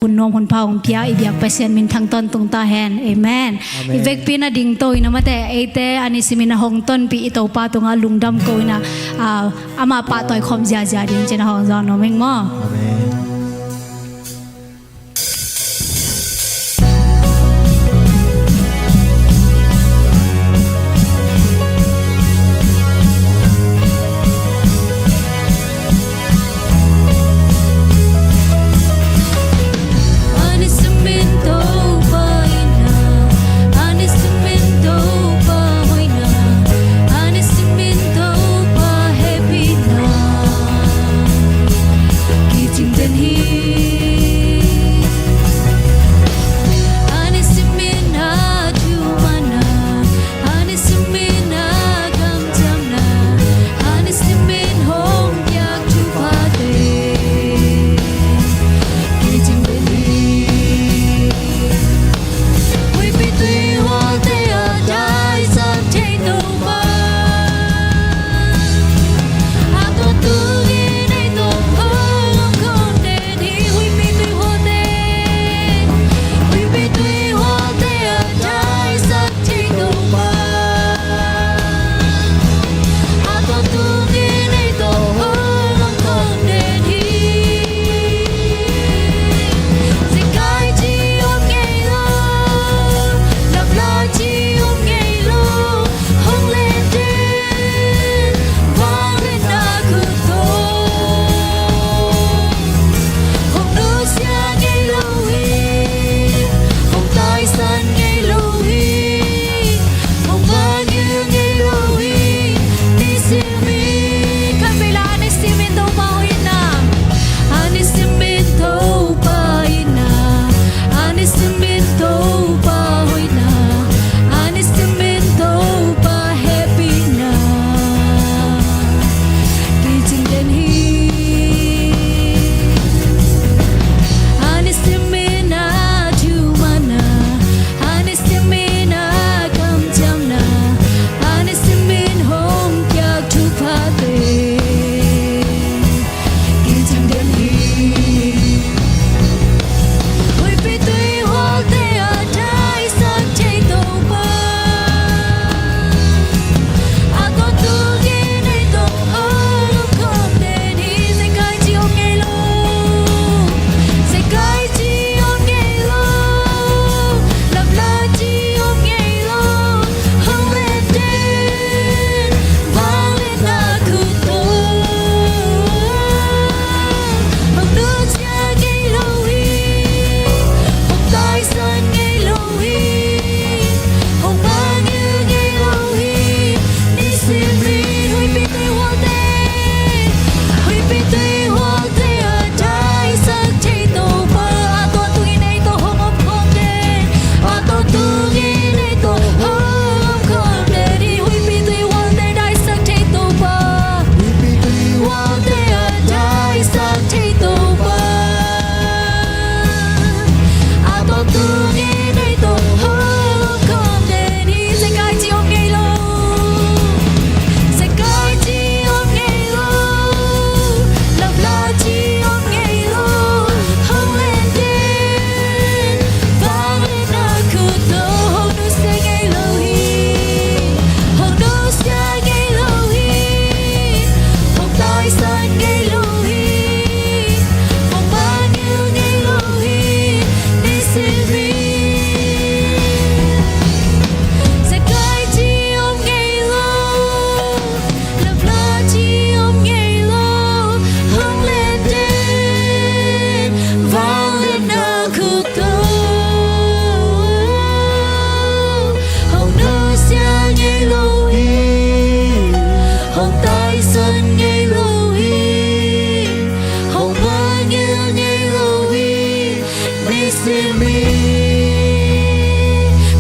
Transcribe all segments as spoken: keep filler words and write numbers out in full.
hun nuam hun pha hong pia i biak Pasian minthang tawntung ta hen. Amen. Amen. I vekpi in a dingto in a mate, eite a nisimin a hong tonpih i Topa tungah lungdam ko in a, ah, amah pahtawi khawm ziazia ding ci-in a hong zawn nuam ing maw? Amen.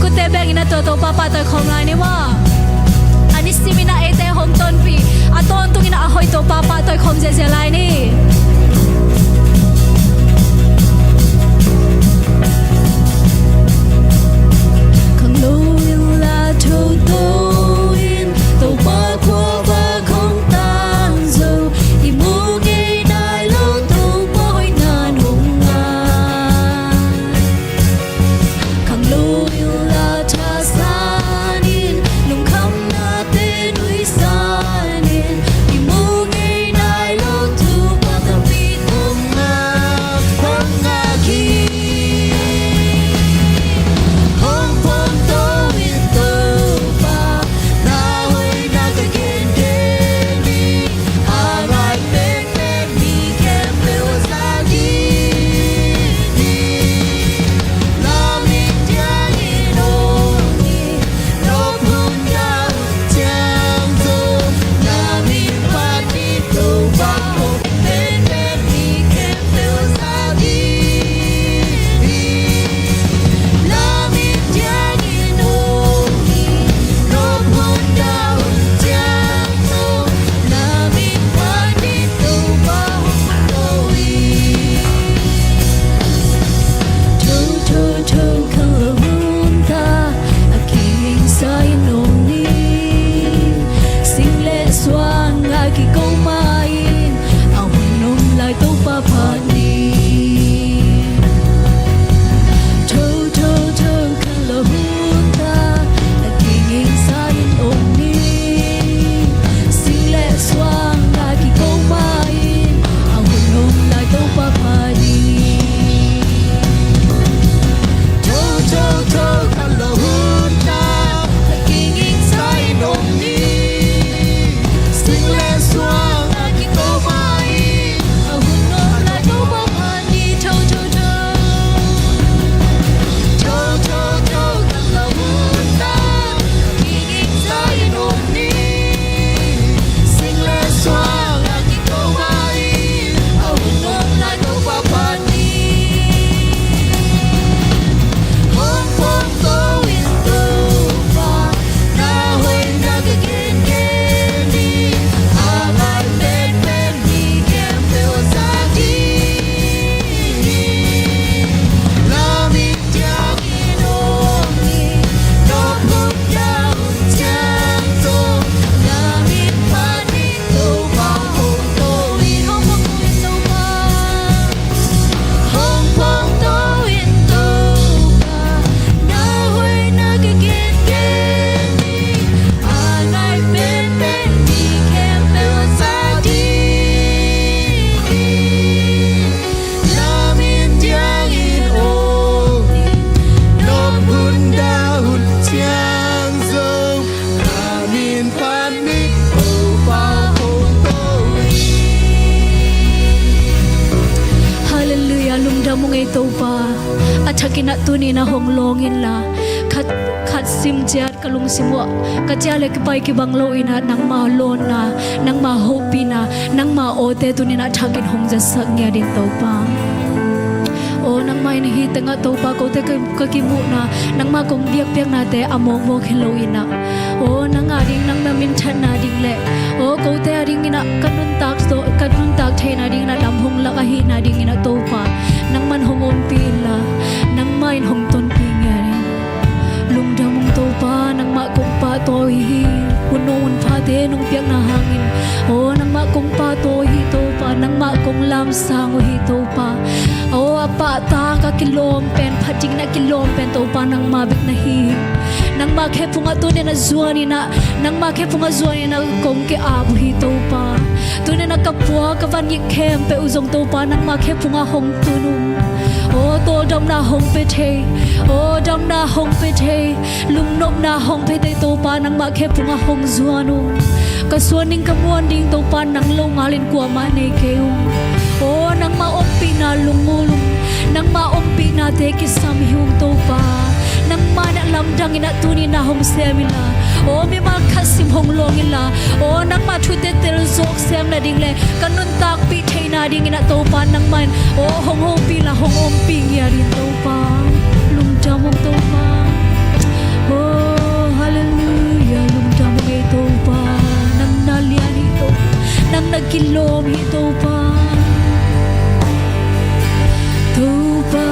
Kutte bengin a tua Topa pahtawi khawm lai ni maw? A nisimin a eite hong tonpih, a tawntungin a hoih Topa pahtawi khawm ziazia lai ni. Khangno in la thotho in Topa khuavak hong tangzo, i mu ngei nai lo Topa hoihna in hong ngai. A thakin ah tuni-in ah hong lawng inla, khat, khat sim ciat ka lungsim uh ah, ka ciah le kipai kibang loin ah nangma lawnna, nangma hopihna, nangma awte tuni-in ah thakin hong zatsak ngiat in Topa. Aw nangmah in hih tengah Topa kote ka, ka kimuhna, nangma kong biakpiaknate a mawkmawk hi loin ah, aw nang ading nangma minthanna ding le, aw kote adingin ah ka nuntak, ka nuntak theihna dingin ah lam hong lak ahihna dingin ah Topa, nangman hong ompih inla, nangmah in hong tonpih ngiat in. Lungdam ung Topa, nangmah kong pahtawi uh hi. Hun nong hun phate nong piakna hangin, aw nangmah kong pahtawi uh hi Topa, nangmah kong lamsang uh hi Topa. Aw a pahtak a kilawm pen, phat dingin ah kilawm pen Topa nangmah bek na hi. Nangmah khephung ah tuni-in ah zuanin ah, nangmah khephung ah zuanin ah kong ki-ap uh hi Topa. Tuni-in ah ka puak ka vangik khempeuh uh zong Topa nangmah khephung ah hong tun ung. Aw tawldamna hong pia thei, aw damna hong pia thei, lungnopna hong pia thei Topa nangmah khephung ah hong zuan ung. Ka suan ding ka muan ding Topa nang lo ngalin kuamah nei kei ung. Aw nangmah ompihna lungngul ung. Nangmah ompihnate kisam hi ung Topa. Nangmah in ah lamdangin ah tuni-in ah hong sem inla, aw mimal khat sim hong lawng inla, aw nangmah thute telzawk sem nading le ka nuntakpih theihna dingin ah Topa nangmah in, aw hong hopih inla hong ompih ngiat in Topa. Lungdam ung Topa. Aw halleluiah, lungdam ung ei Topa. Nang na lian hi Topa, nang na kilawm hi Topa. Topa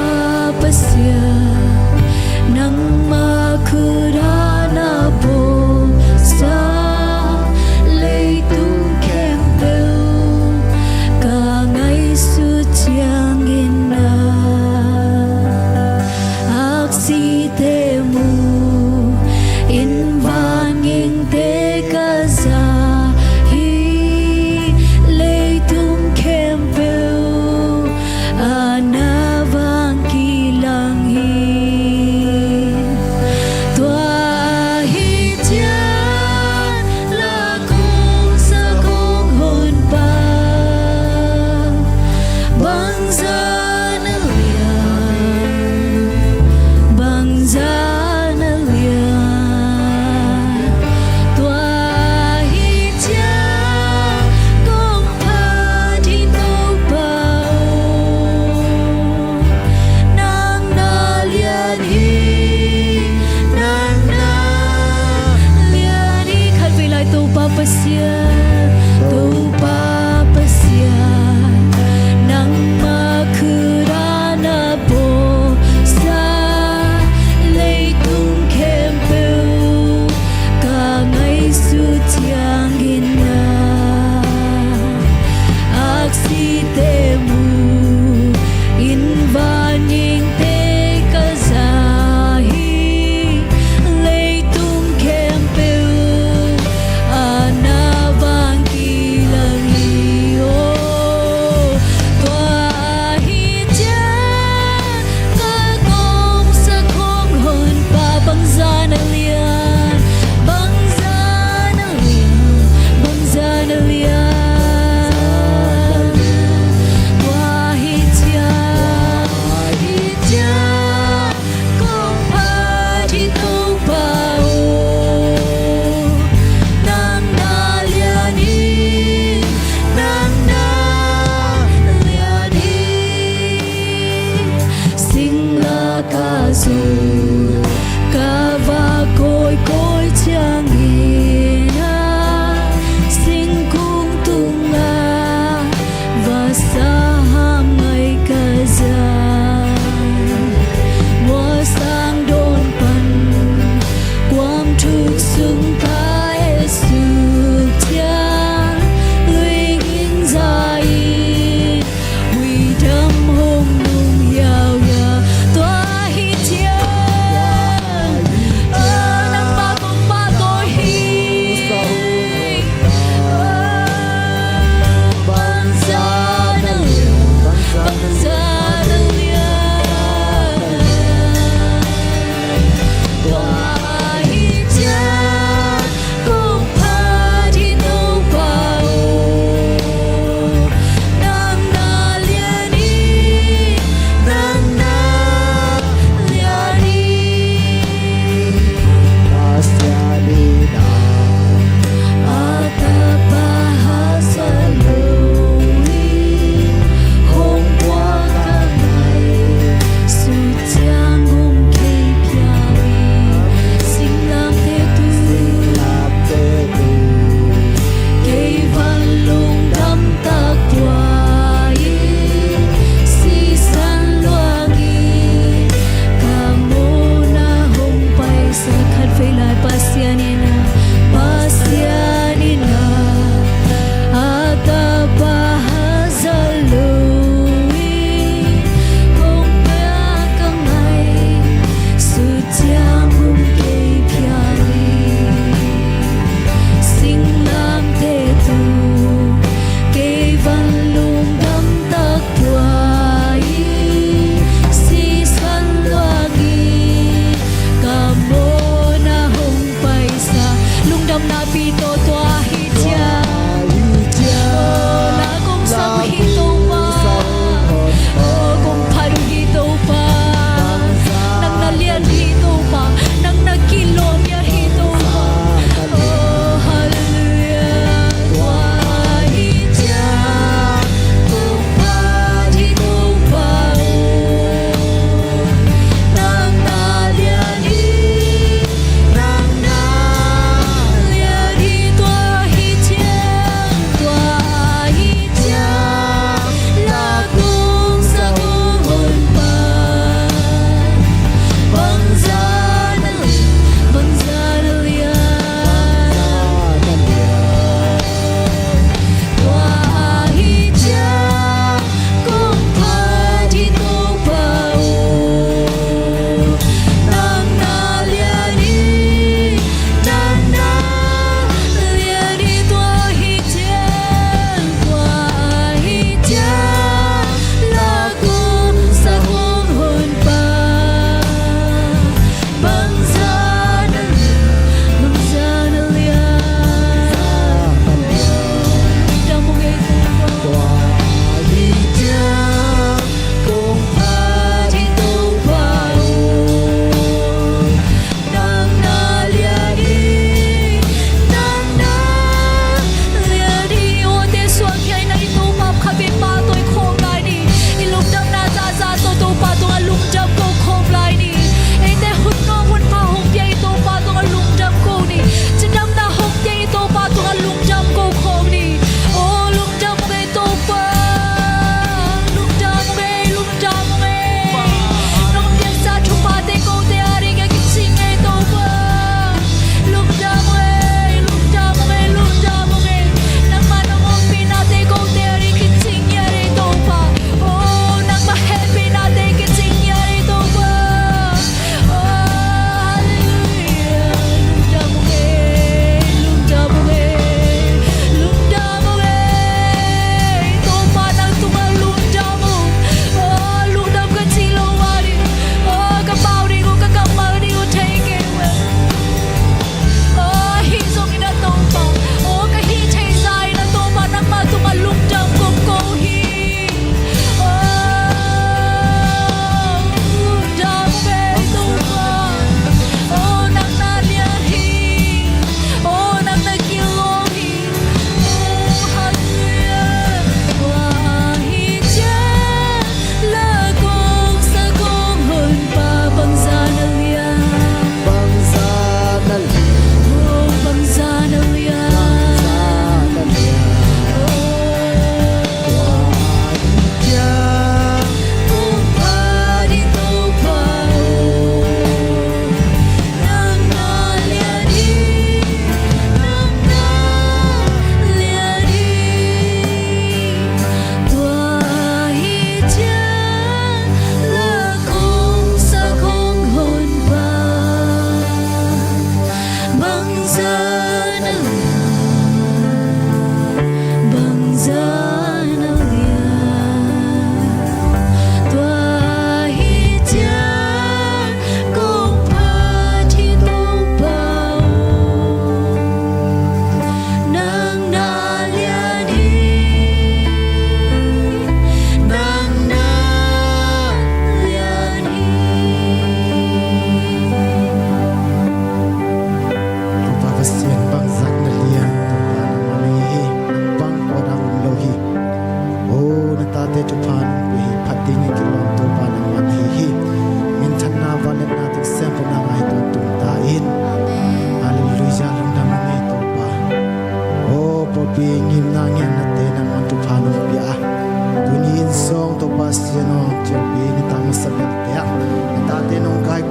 Pasian, nangmah khut ah na bawlsa leitung khempeuh ka ngaihsut ciangin ah, aksite mu in vangingte ka za hi. Leitung khempeuh ah na vang kilang hi. Tua ahih ciang la kong sak hong honpa, bangzah na lian, bangzah na lian. Tua ahih ciang kong phat hi Topa aw, nang na lian hi, nang na lian hi. Khatvei lai Topa Pasian, Topa Pasian, nangmah khut ah na bawlsa leitung khempeuh ka ngaihsut ciangin ah, aksite mu in vangingte ka za hi. Leitung khempeuh ah na vang kilang hi aw. Tua ahih ciang ka kong sak hong honpa, bangzah na lian, bangzah na lian, bangzah na lian. Tua ahih ciang, ahih ciang kong phat hi Topa aw, nang na lian hi, nang na lian hi. Singlak ah zong ka va kawikawi ciangin ah, singkung tungah vasa hamngai ka za. Mualsang dawn pan kuam thuk sung ka et suk ciang, luiging za in huidam hong nung hiauhiau. Tua ahih ciang, aw nangmah kong pahtawi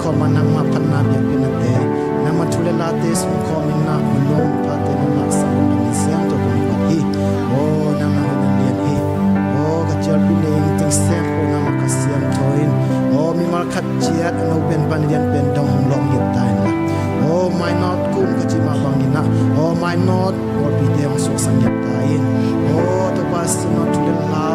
Aw, ma nangmah phatna biakpiaknate, nangmah thu le late sungkhawm in na, minam pate nangmah sang in na, min siangtho kong phat hi. Aw, nangmah hoih nang lian hi. Aw, ka cialpi le ing teng sempo nangmah Kha Siangtho in, aw, mimal khat ciat a no pen pan lian pen dong hong lawng hiam ta in la. Aw, mainawt kum ka ci mah bangin na, aw, mainawt pawlpite hong suaksak ngiat ta in. Aw, Topa Siangtho, thu le la,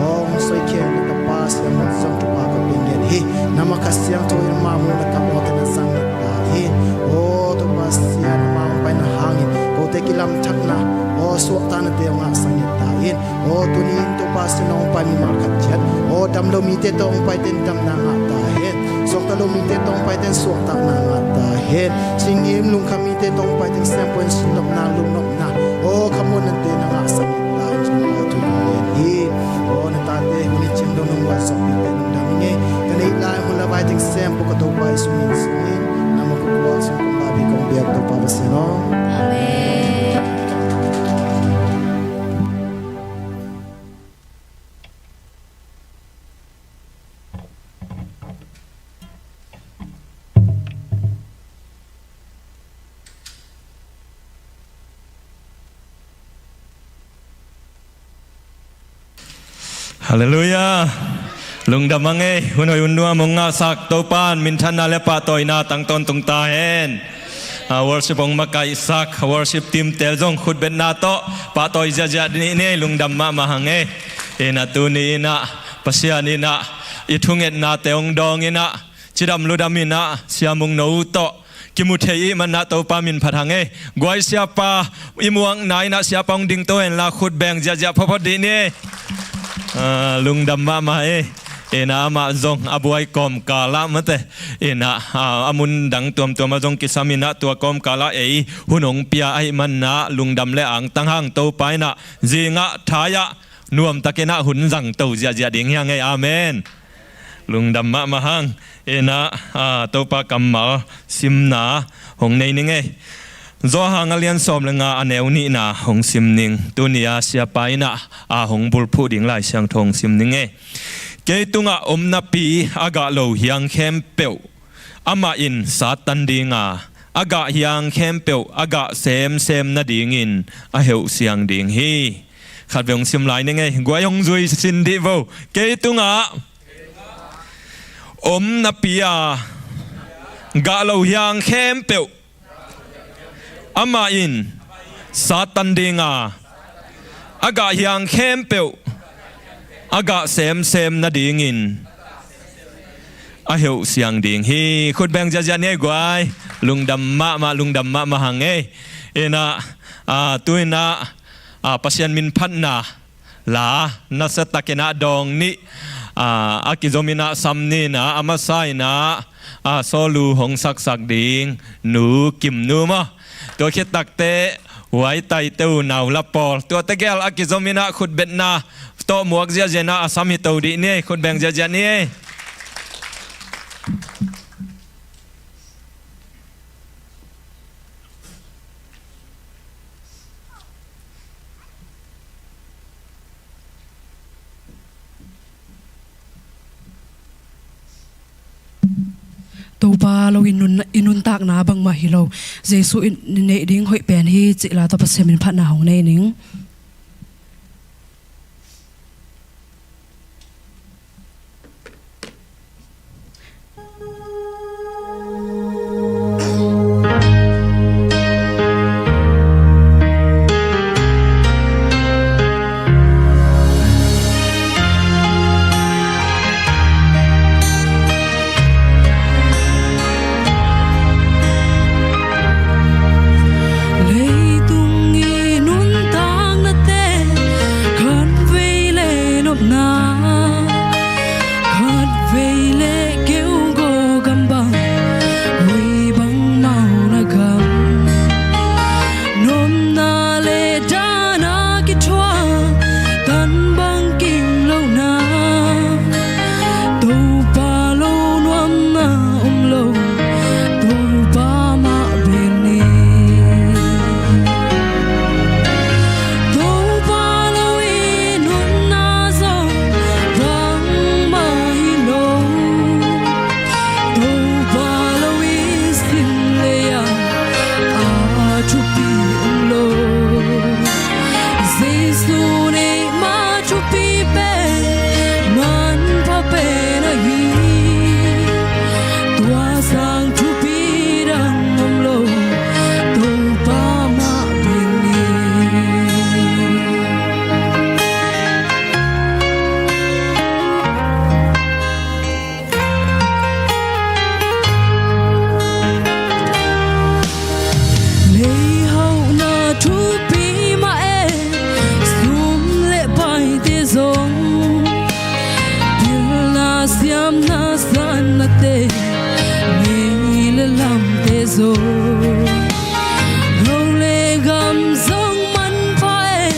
aw, hong soikhia na ka pa Siangtho, zong thupha ka pia ngiat hi. Nangmah Kha Siangtho in amah mun a kap awte na zang ngiat ta in. Aw, Topa Siangtho, amah hong paina hangin kote kilamthakna, aw, suahtaknate hong ngahsak ngiat ta in. Aw, tuni in Topa Siangtho hong pai mimal khat ciat, aw, dam lo mite tawh hong paite in damna ngah ta hen. Suakta lo mite tawh hong paite in suahtakna ngah ta hen. Singim lungkham mite tawh hong paite in siangpuan sinnopna, lungnopna, aw, khamuannate na ngahsak ngiat ta hen. Singim pa thu nang lian hi. Aw, na tate hun i ciang dong nong gualzawhpihte lungdam ing ei. Ka neih lai hun le vai teng sempo ka Topa Jesuh min sungin, nangmah khuapi sung kong lapi kong biak Topa Pasian aw. Amen. Halleluiah. Lungdam hang ei, hun hoih hun nuam hong ngahsak Topa'n minthanna le pahtawina tang tawntung ta hen. A, worship hong makaihsak worship team-te zong khutbetna tawh pahtawi ziahziah ni, ni, lungdam mahmah hang ei. Inah tuni inah Pasian inah i thungetnate hong dawng inah cidam ludam inah Sia Mung No tawh kimu thei i hih manah Topa min phat hang ei. Guai siapa i muakna inah siapa hong dingto henla khut beng ziahziah photphot dih ni. A, lungdam mahmah ei. Inah amah zong a buai kawmkalah mate, inah, a, a mun dang tuamtuam ah zong kisam inah tua kawmkalah ei hun hong pia ahih manah lungdam le angtang hang. Topa inah zingah thai-ah nuamtak inah hun zangto ziahziah ding hi hang ei. Amen. Lungdam mahmah hang. Inah, a, Topa kammal simna hong nei ning ei. Johan a lian sawm le nga a neu nihna hong sim ning. Tuni-a siapa inah a hong bulphuh ding Lai Siangtho hong sim ning ei. Kei tungah om napi a gah lo hiang khempeuh, amah in sattan dinga, a gah hiang khempeuh a gah semsem nadingin a heuh siang ding hi. Khatvei hong sim lai ning ei. Guai hong zui sin dih vo. Kei tungah om napi a gah lo hiang khempeuh, amah in sattan dinga, a gah hiang khempeuh a gah semsem nadingin a heuh siang ding hi. Khut beng ziahziah ni ei guai. Lungdam mahmah, lungdam mahmah hang ei. Inah, a, tu inah, a, Pasian min phatna la nasatak inah dawng nih, a, a kizom inah sam ni inah a masa inah, a, sawlu hong saksak ding Nu Kim Nu maw. Tua khit takteh huai taite uh nau la pawl, tua tegel a kizom inah khutbetna tawh muak ziahziah inah a sam hi to dih ni ei. Khut beng ziahziah ni ei. Topa lo i nun, i nuntakna bangmah hi lo. Jesuh in neih ding hoih pen hi cih la tawh Pasian min phatna hong nei ning. Leitung i nuntak Zo, lo le gam zong manpha e,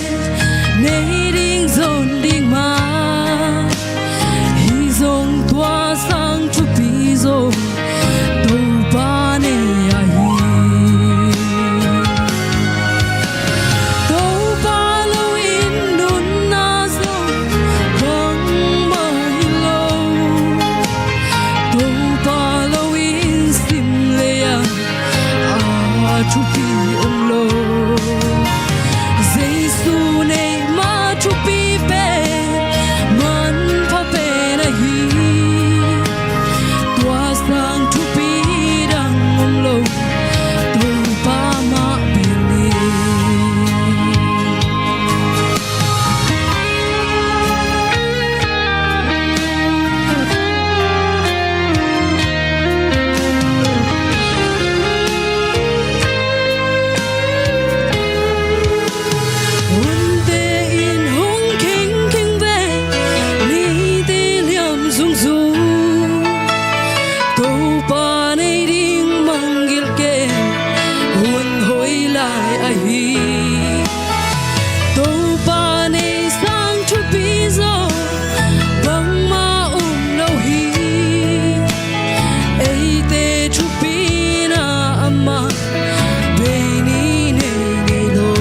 nei ding zon ding mah. Hi zong tua sang thupi zong Topa nei ahi. Topa lo in nunna zong bangmah hi lo. Topa lo in sim lei-ah a thupi om lo. Jesu neih mah thupi pen manpha pen ahi. Tua sang thupi dang om lo, Topa mah pen hi. Hunte in hong khengkheng ve, nite liam zungzung. Topa nei ding manggilh ken, hun hoih lai ahi. Topa nei sang thupi zong bangmah om lo hi. Eite thupina amah bei ni nei ngei lo.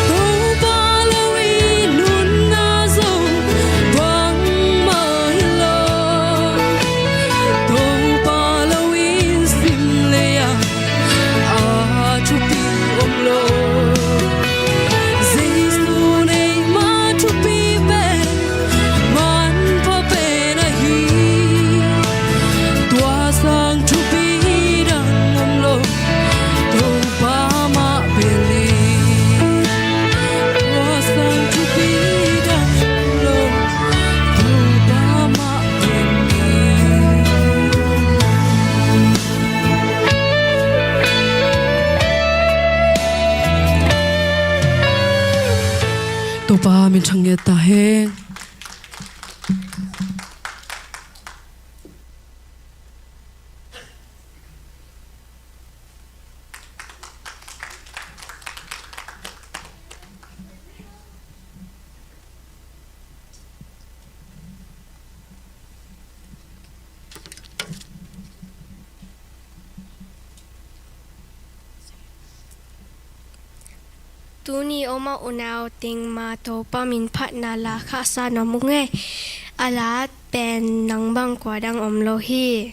Topa lo in nunna zong bangmah hi lo. Topa lo in sim lei-ah a thupi om lo. Jesu neih mah thupi pen manpha pen ahi. Tua sang thupi dang om lo, Topa mah pen hi. Tua sang thupi dang om lo, Topa mah pen hi. Topa min thang nget ta hen. Tuni om a unau teng mah Topa min phatna la khahsa nuam ung ei. A la pen nang bang kua dang om lo hi.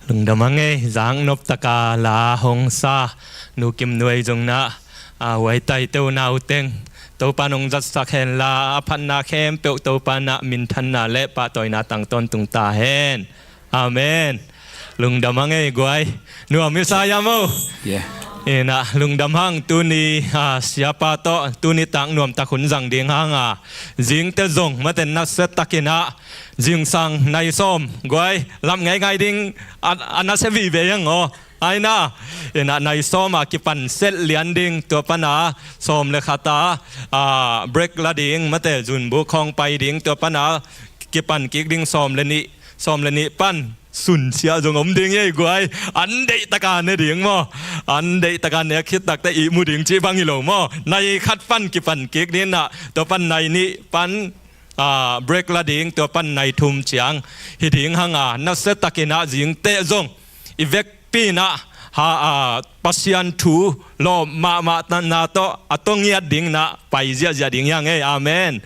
Lungdam a ngei, zang nop taka la hong sa Nu Kim Nuai zong na, a, huai tai teu nau teng Topa nong zatsak hen la, a phatna khempeuh Topa na minthanna le pahtawina tang tawntung ta hen. Amen. Lungdam a ngei guai. Nuam i sa ia maw? Yeah. Ina, lungdam hang tuni, a, siapa tawh tuni tak nuam tak hun zang ding hang a, zingte zong maten nasia takin a, zingsang nai sawm guai, lam ngeingai ding a, a nasia vive hiang aw. Aina, ina nai sawm a kipan set lian ding, tua pan a sawm le khat a, a, break la ding, mate zunbuk khawng pai ding, tua pan a kipan kik ding sawm le nih, sawm le nih pan sunsia zong om ding ei guai. An deih taka ne ding maw? An deih taka ne khit takte i mu ding cih bang hi lo maw? Nai khat pan kipan kik ding na, tua pan nai nih pan, a, break la ding, tua pan nai thum ciang hi ding hang a, nasia takin a zingte zong i vekpi na, ha, a, Pasian thu lawm mahmah na tawh a tong ngiat ding na pai ziahziah ding hiang ei. Amen.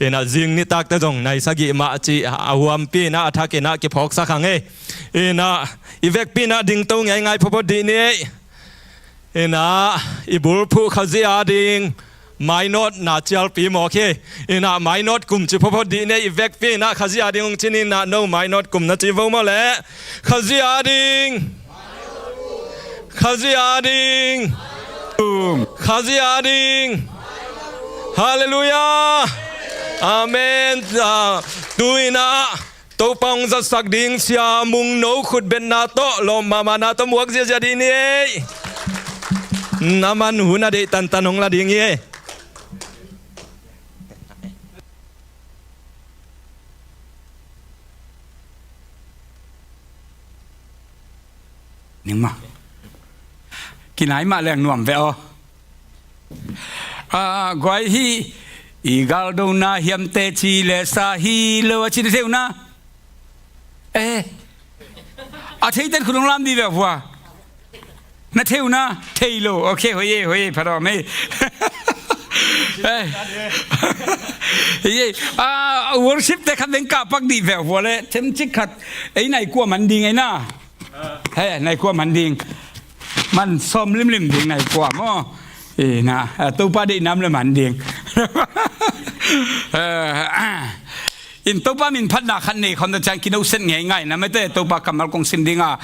Ina zing nitakte zong nai sagih mah cih a huampi na a thakin a kiphawksak hang ei. Ina i vekpi na dingto ngeingai phawphawt dih ni ei. Ina i bulphuh Khazih a ding mainawt na cialpi mawk hi. Ina mainawt kum ci phawphawt dih ni ei, i vekpi na Khazih a ding hong ci ni na, no mainawt kum na ci vo maw le. Khazih a ding. Khazih a ding. Khazih a ding. Halleluiah. Amen. A, tu ina Topa hong zatsak ding Sia Mung No khutbetna tawh lawm mahmahna tawh muak ziahziah dih ni ei. Na man hun a deih tantan hong la ding hi ei. Ning mah. Kinai mah leng nuam ve aw. A, guai hi, i galdona hiamte ci le sa hi lo a ci na thei uh na. Eh. A theiten khut hong lam dih ve vua. Na thei uh na, thei lo. Ok, hoih ei, hoih ei, phat om ei. Eh. Ei, a, worship te khat deng kah pak dih ve vua le, themcik khat, ei nai kua man ding ei na. He, nai kua man ding. Man sawm limlim ding nai kua maw. Ina, a, Topa deih nam le man ding. Eh, in Topa min phatna khat nei khawm ta ciang kinoset ngeingai na mate Topa kammal kong sim ding a.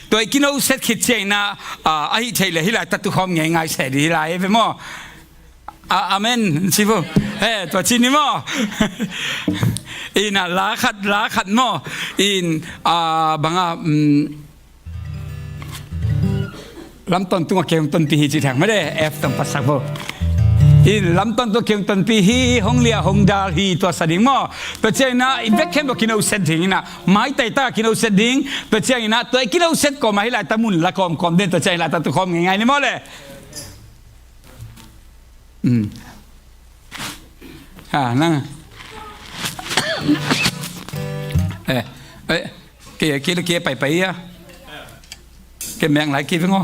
Tua i kinoset khit ciang ina, a, ahi thei le hi lai ta tu khawm ngeingai se dih hi lai ve maw. A, amen. Ci vo. He, tua ci ni maw. Ina la khat, la khat maw. In, a, banga, mm, lamtawntung a kei hong tonpih hi ci thang made. F tong pasak vo. In lamtawntung a kei hong tonpih hi, hong liah hong dal hi tua sa ding maw. Tua ciang ina i bek khem tua kinoset ding ina. Maitai ta kinoset ding. Tua ciang ina tua i kinoset kawm a hi lai ta mun la kawmkawm den tua ciang ina ta tu khawm ngeingai ni maw le. Mm. Ha, nang. Eh, eh, ke, ke, ke, pai, pai, ya. Ke meng lai ke, ngo.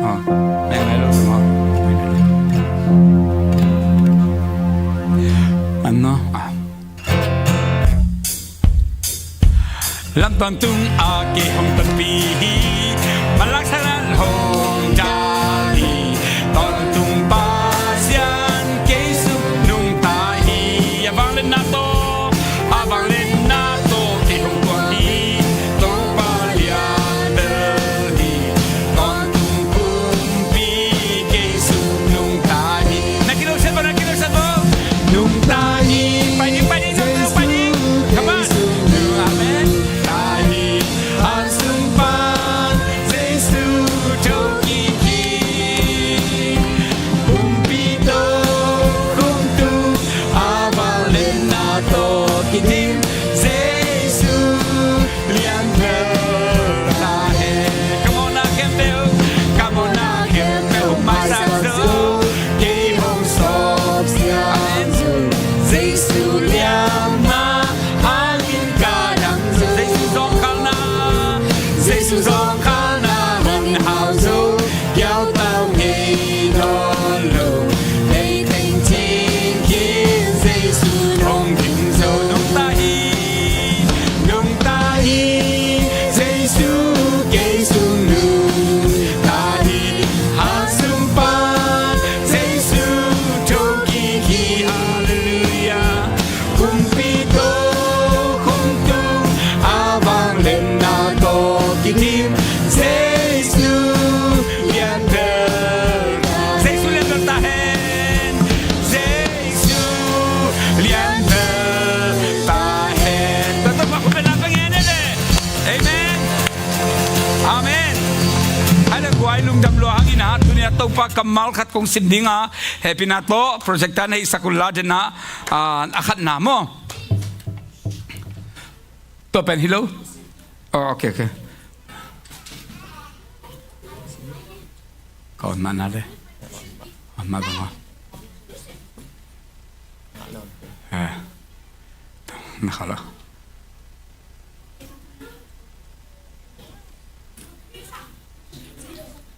Ah, meng lai lo, ngo. Ano, ah. Lamtawntung a kei hong tonpih hi, malak sanan hong dal hi, tawntung Pasian kei sung nungta hi, a vangliatna tawh, a vangliatna tawh kei hong tuak hi, Topa lian bel hi, tawntung pumpi kei sung nungta hi. Na kinoset vo, na kinoset vo. Nungta hi. Pai ding, pai ding, nungta, pai ding. Come on. Amen. Nungta hi. A sung pan Pa kammal khat kong sim ding a, hehpihna tawh projector na hihsak un la den a, ah, a khatna maw? Tua pen hi lo. Oh, okay, okay. Ka on mah na le. On mah bang a. Eh. Na kha lo.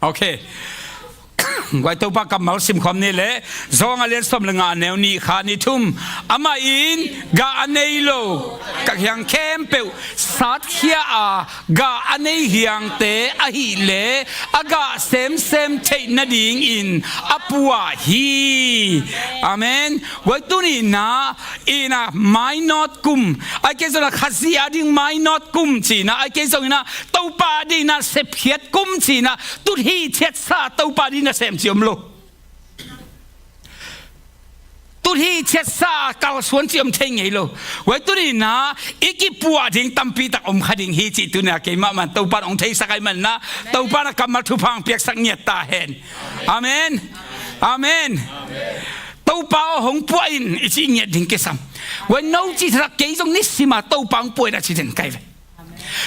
Okay. Guai, Topa kammal simkhawm ni le, Johan a lian sawm le nga, a neu nih, kha nih, thum. Amah in gah a nei lo ka kiang khempeuh satkhia a, gah a nei hiangte ahih leh a gah semsem theih nadingin a puah hi. Amen. Guai, tuni na ina mainawt kum, ai kei zong na Khazih a ding mainawt kum cina, ai kei zong ina Topa a ding na sepkhiat kum cina, tut hi thiatsa Topa ding na sem ci om lo. Tut hi thiatsa kalsuan ci om thei ngei lo. Guai, tuni na i kipuah ding tampi tak om kha ding hi cih tuni a keimah man Topa in hong theisak ahih man na, Topa na kammal thupha hong piaksak ngiat ta hen. Amen. Amen. Topa aw hong puah in i cih ngiat ding kisam. Guai, no cih tak kei zong nisima Topa hong puah in a ci den kai ve.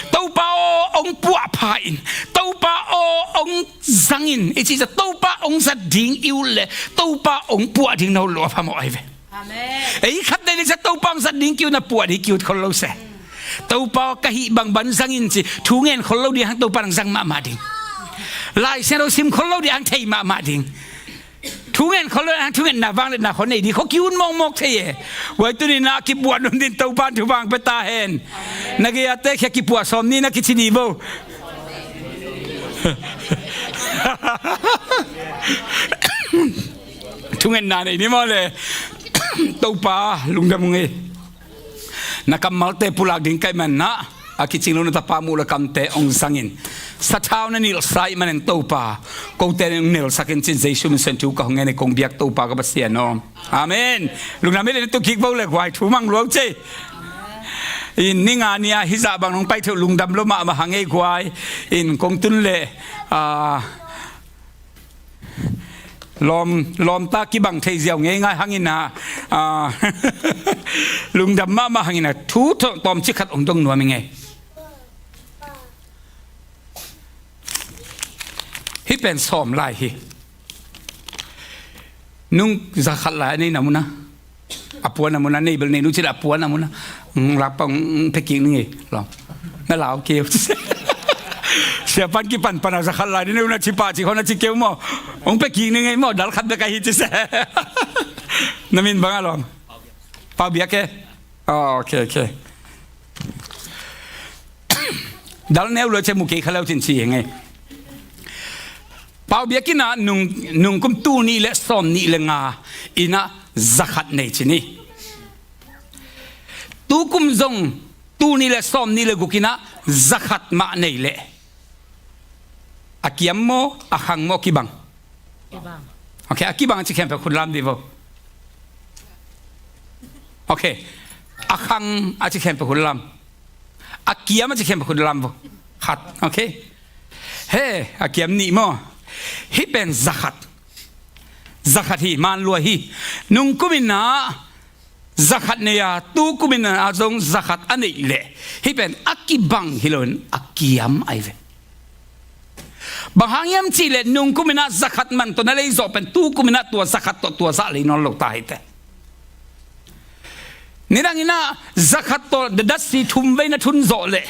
Topa aw hong puah pha in, Topa aw hong zang in i cih zah, Topa hong zat ding i ut le Topa hong puah ding na ut lo a phamawh ahi ve. Amen. Ei khat nei le zah Topa hong zat ding ki ut na puah ding ki ut khol lo se. Topa aw ka hih bangbang zang in ci thu ngen khol lo ding hang Topa nang zang mahmah ding. Lai Siangtho sim khol lo ding hang thei mahmah ding. Thu ngen khol lo, thu ngen na vang le na khol nei di khol ki un mawkmawk thei e. Guai, tuni na kipuah nung din Topa in thupha hong pia ta hen. Na gei a te khia kipuah sawm ni na kici di vo. Thu ngen na nei ni maw le. Topa lungdam ung ei. Na kammalte pulak ding kai man na, a kicing lo na tapa muh le kamte hong zang in. Sathau na nilh sa ahih manin Topa, kote na hong nelsak in cin Jesu min suang thu ka hong ngen hi kong biak Topa ka Pasian aw. Amen. Lungdam hi le na tu kik vo le guai, thu mang lua uh ci. In ni nga ni a hih zah bang nong pai theuh lungdam lo mahmah hang ei guai. In kong tun le, ah, Lawm, lawmta kibang thei ziau ngeingai hangin a, a, lungdam mahmah hangin a, thu tawmcik khat hong dong nuam ing ei. Hih pen sawm lai hi. Nung zakhat lai a nei na mun a. A puan a mun a, nei bel nei nu ci le a puan a mun a. Ng lak pah, ng pia kik ning ei. Lawm. Na lau keu. Siapan kipan pan a zakhat lai ding na ci pah ci khawng na ci keu maw. Ng pia kik ning ei maw, dal khat bek ahi ci se. Na min bang a lawm? Pau Biak e? Oh, okay, okay. Dal neu lua ci mu kei kha leu cin ci ing ei. Pau Biak in a nung, nung kum tul nih le sawm nih le nga in a zakhat nei ci ni. Tu kum zong tul nih le sawm nih le guk in a zakhat mah nei leh a kiam maw, a khang maw, kibang? Kibang. Okay, a kibang a ci khempeuh khut lam di vo. Okay. A khang a ci khempeuh khut lam. A kiam a ci khempeuh khut lam vo. Khat. Okay. He, a kiam nih maw. Hih pen zakhat. Zakhat hi, man lua hi. Nung kum in a zakhat nei a, tu kum in a zong zakhat a neih leh, hih pen a kibang hi loin a kiam ahi ve. Bang hang hiam cih leh nung kum in a zakhat man tawh na lei zawh pen tu kum in a tua zakhat tawh tua zah lei nawn lo ta hi teh. Nidang in a zakhat tawh dadatsi thum vei na thun zawh leh,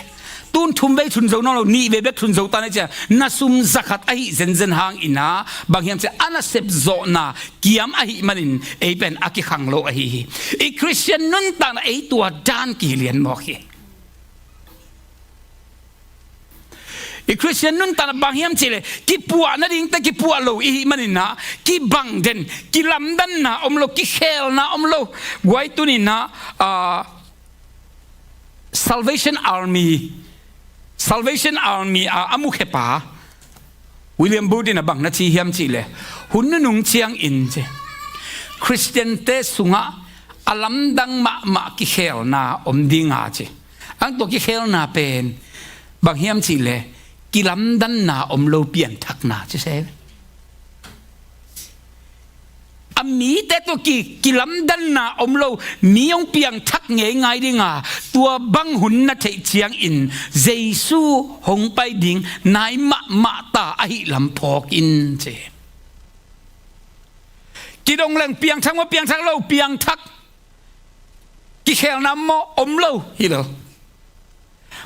tun thum vei thun zo nawn lo, nih vei bek thun zo ta na ci a, na sum zakhat ahi zenzen hang in a, bang hiam cih leh a nasep zawhna kiam ahih manin ei pen a kikhang lo ahi hi. I Khristian nuntakna ei tua dan kilian mawk hi. I Khristian nuntakna bang hiam cih leh kipuah nadingte kipuah lo ihih manin a, kibang den, kilamdanna om lo, kikhelna om lo. Guai, tuni in a, ah, Salvation Army, Salvation Army a, a mukhepa William Booth in a bang na ci hiam cih leh, hun nunung ciangin ci, Khristiante sungah a lamdang mahmah kikhelna om ding a ci. Ang tua kikhelna pen bang hiam cih leh, kilamdanna om lo pianthakna ci se. a mite tawh ki, kilamdanna om lo, mi hong piangthak ngeingai ding a, tua bang hun na theih ciangin Jesu hong pai ding nai mahmah ta ahih lam phawk in ci. Kidong leng piangthak maw, piangthak lo, piangthak. Kikhelna maw, om lo, hi lo.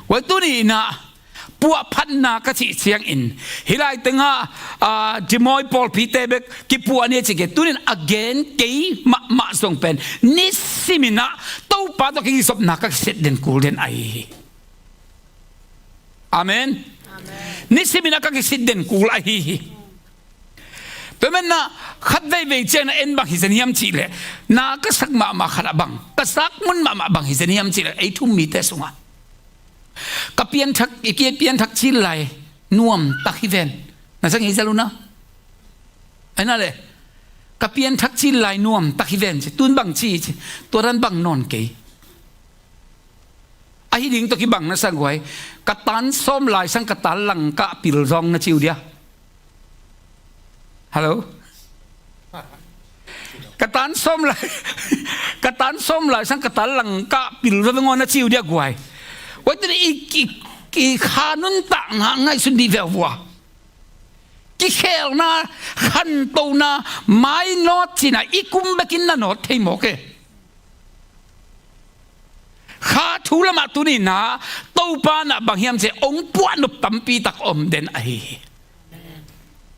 Guai, tuni in ah puahphatna ka cih ciangin, hih lai tengah, ah, Dimoi pawlpite bek kipuah ni a ci kei. Tuni in a gen kei mahmah zong pen, nisim in ah Topa tawh kizopna ka kiset den kul den ahi hi. Amen. Nisim in ah ka kiset den kul ahi hi. Tua manin ah khat veivei ciang na en bang hi zen hiam cih leh, na ka sak mahmah khat ah bang, ka sak mun mahmah bang hi zen hiam cih leh, ei thum mite sungah ka pianthak, i ki pianthak cil lai nuam tak hi ven. Na sa ngei zel uh na. Ai na le, ka pianthak cil lai nuam tak hi ven ci, tun bang ci ci, tua dan bang nawn kei. Ahi ding tawh kibang na sa guai, ka tan sawm lai sang ka tan langkah pil zong na ci uh dia. Hello? Ka tan sawm lai, ka tan sawm lai sang ka tan langkah pil zong na ci uh dia guai. Guai, tuni i, i, i kha nuntakna ngaihsun dih veu vua. Kikhelna, khantona, mainawt cihna i kum bekin na nawt thei mawk e. Kha thu lamah tuni in ah Topa in ah bang hiam cih leh hong puahnop tampi tak om den ahi hi.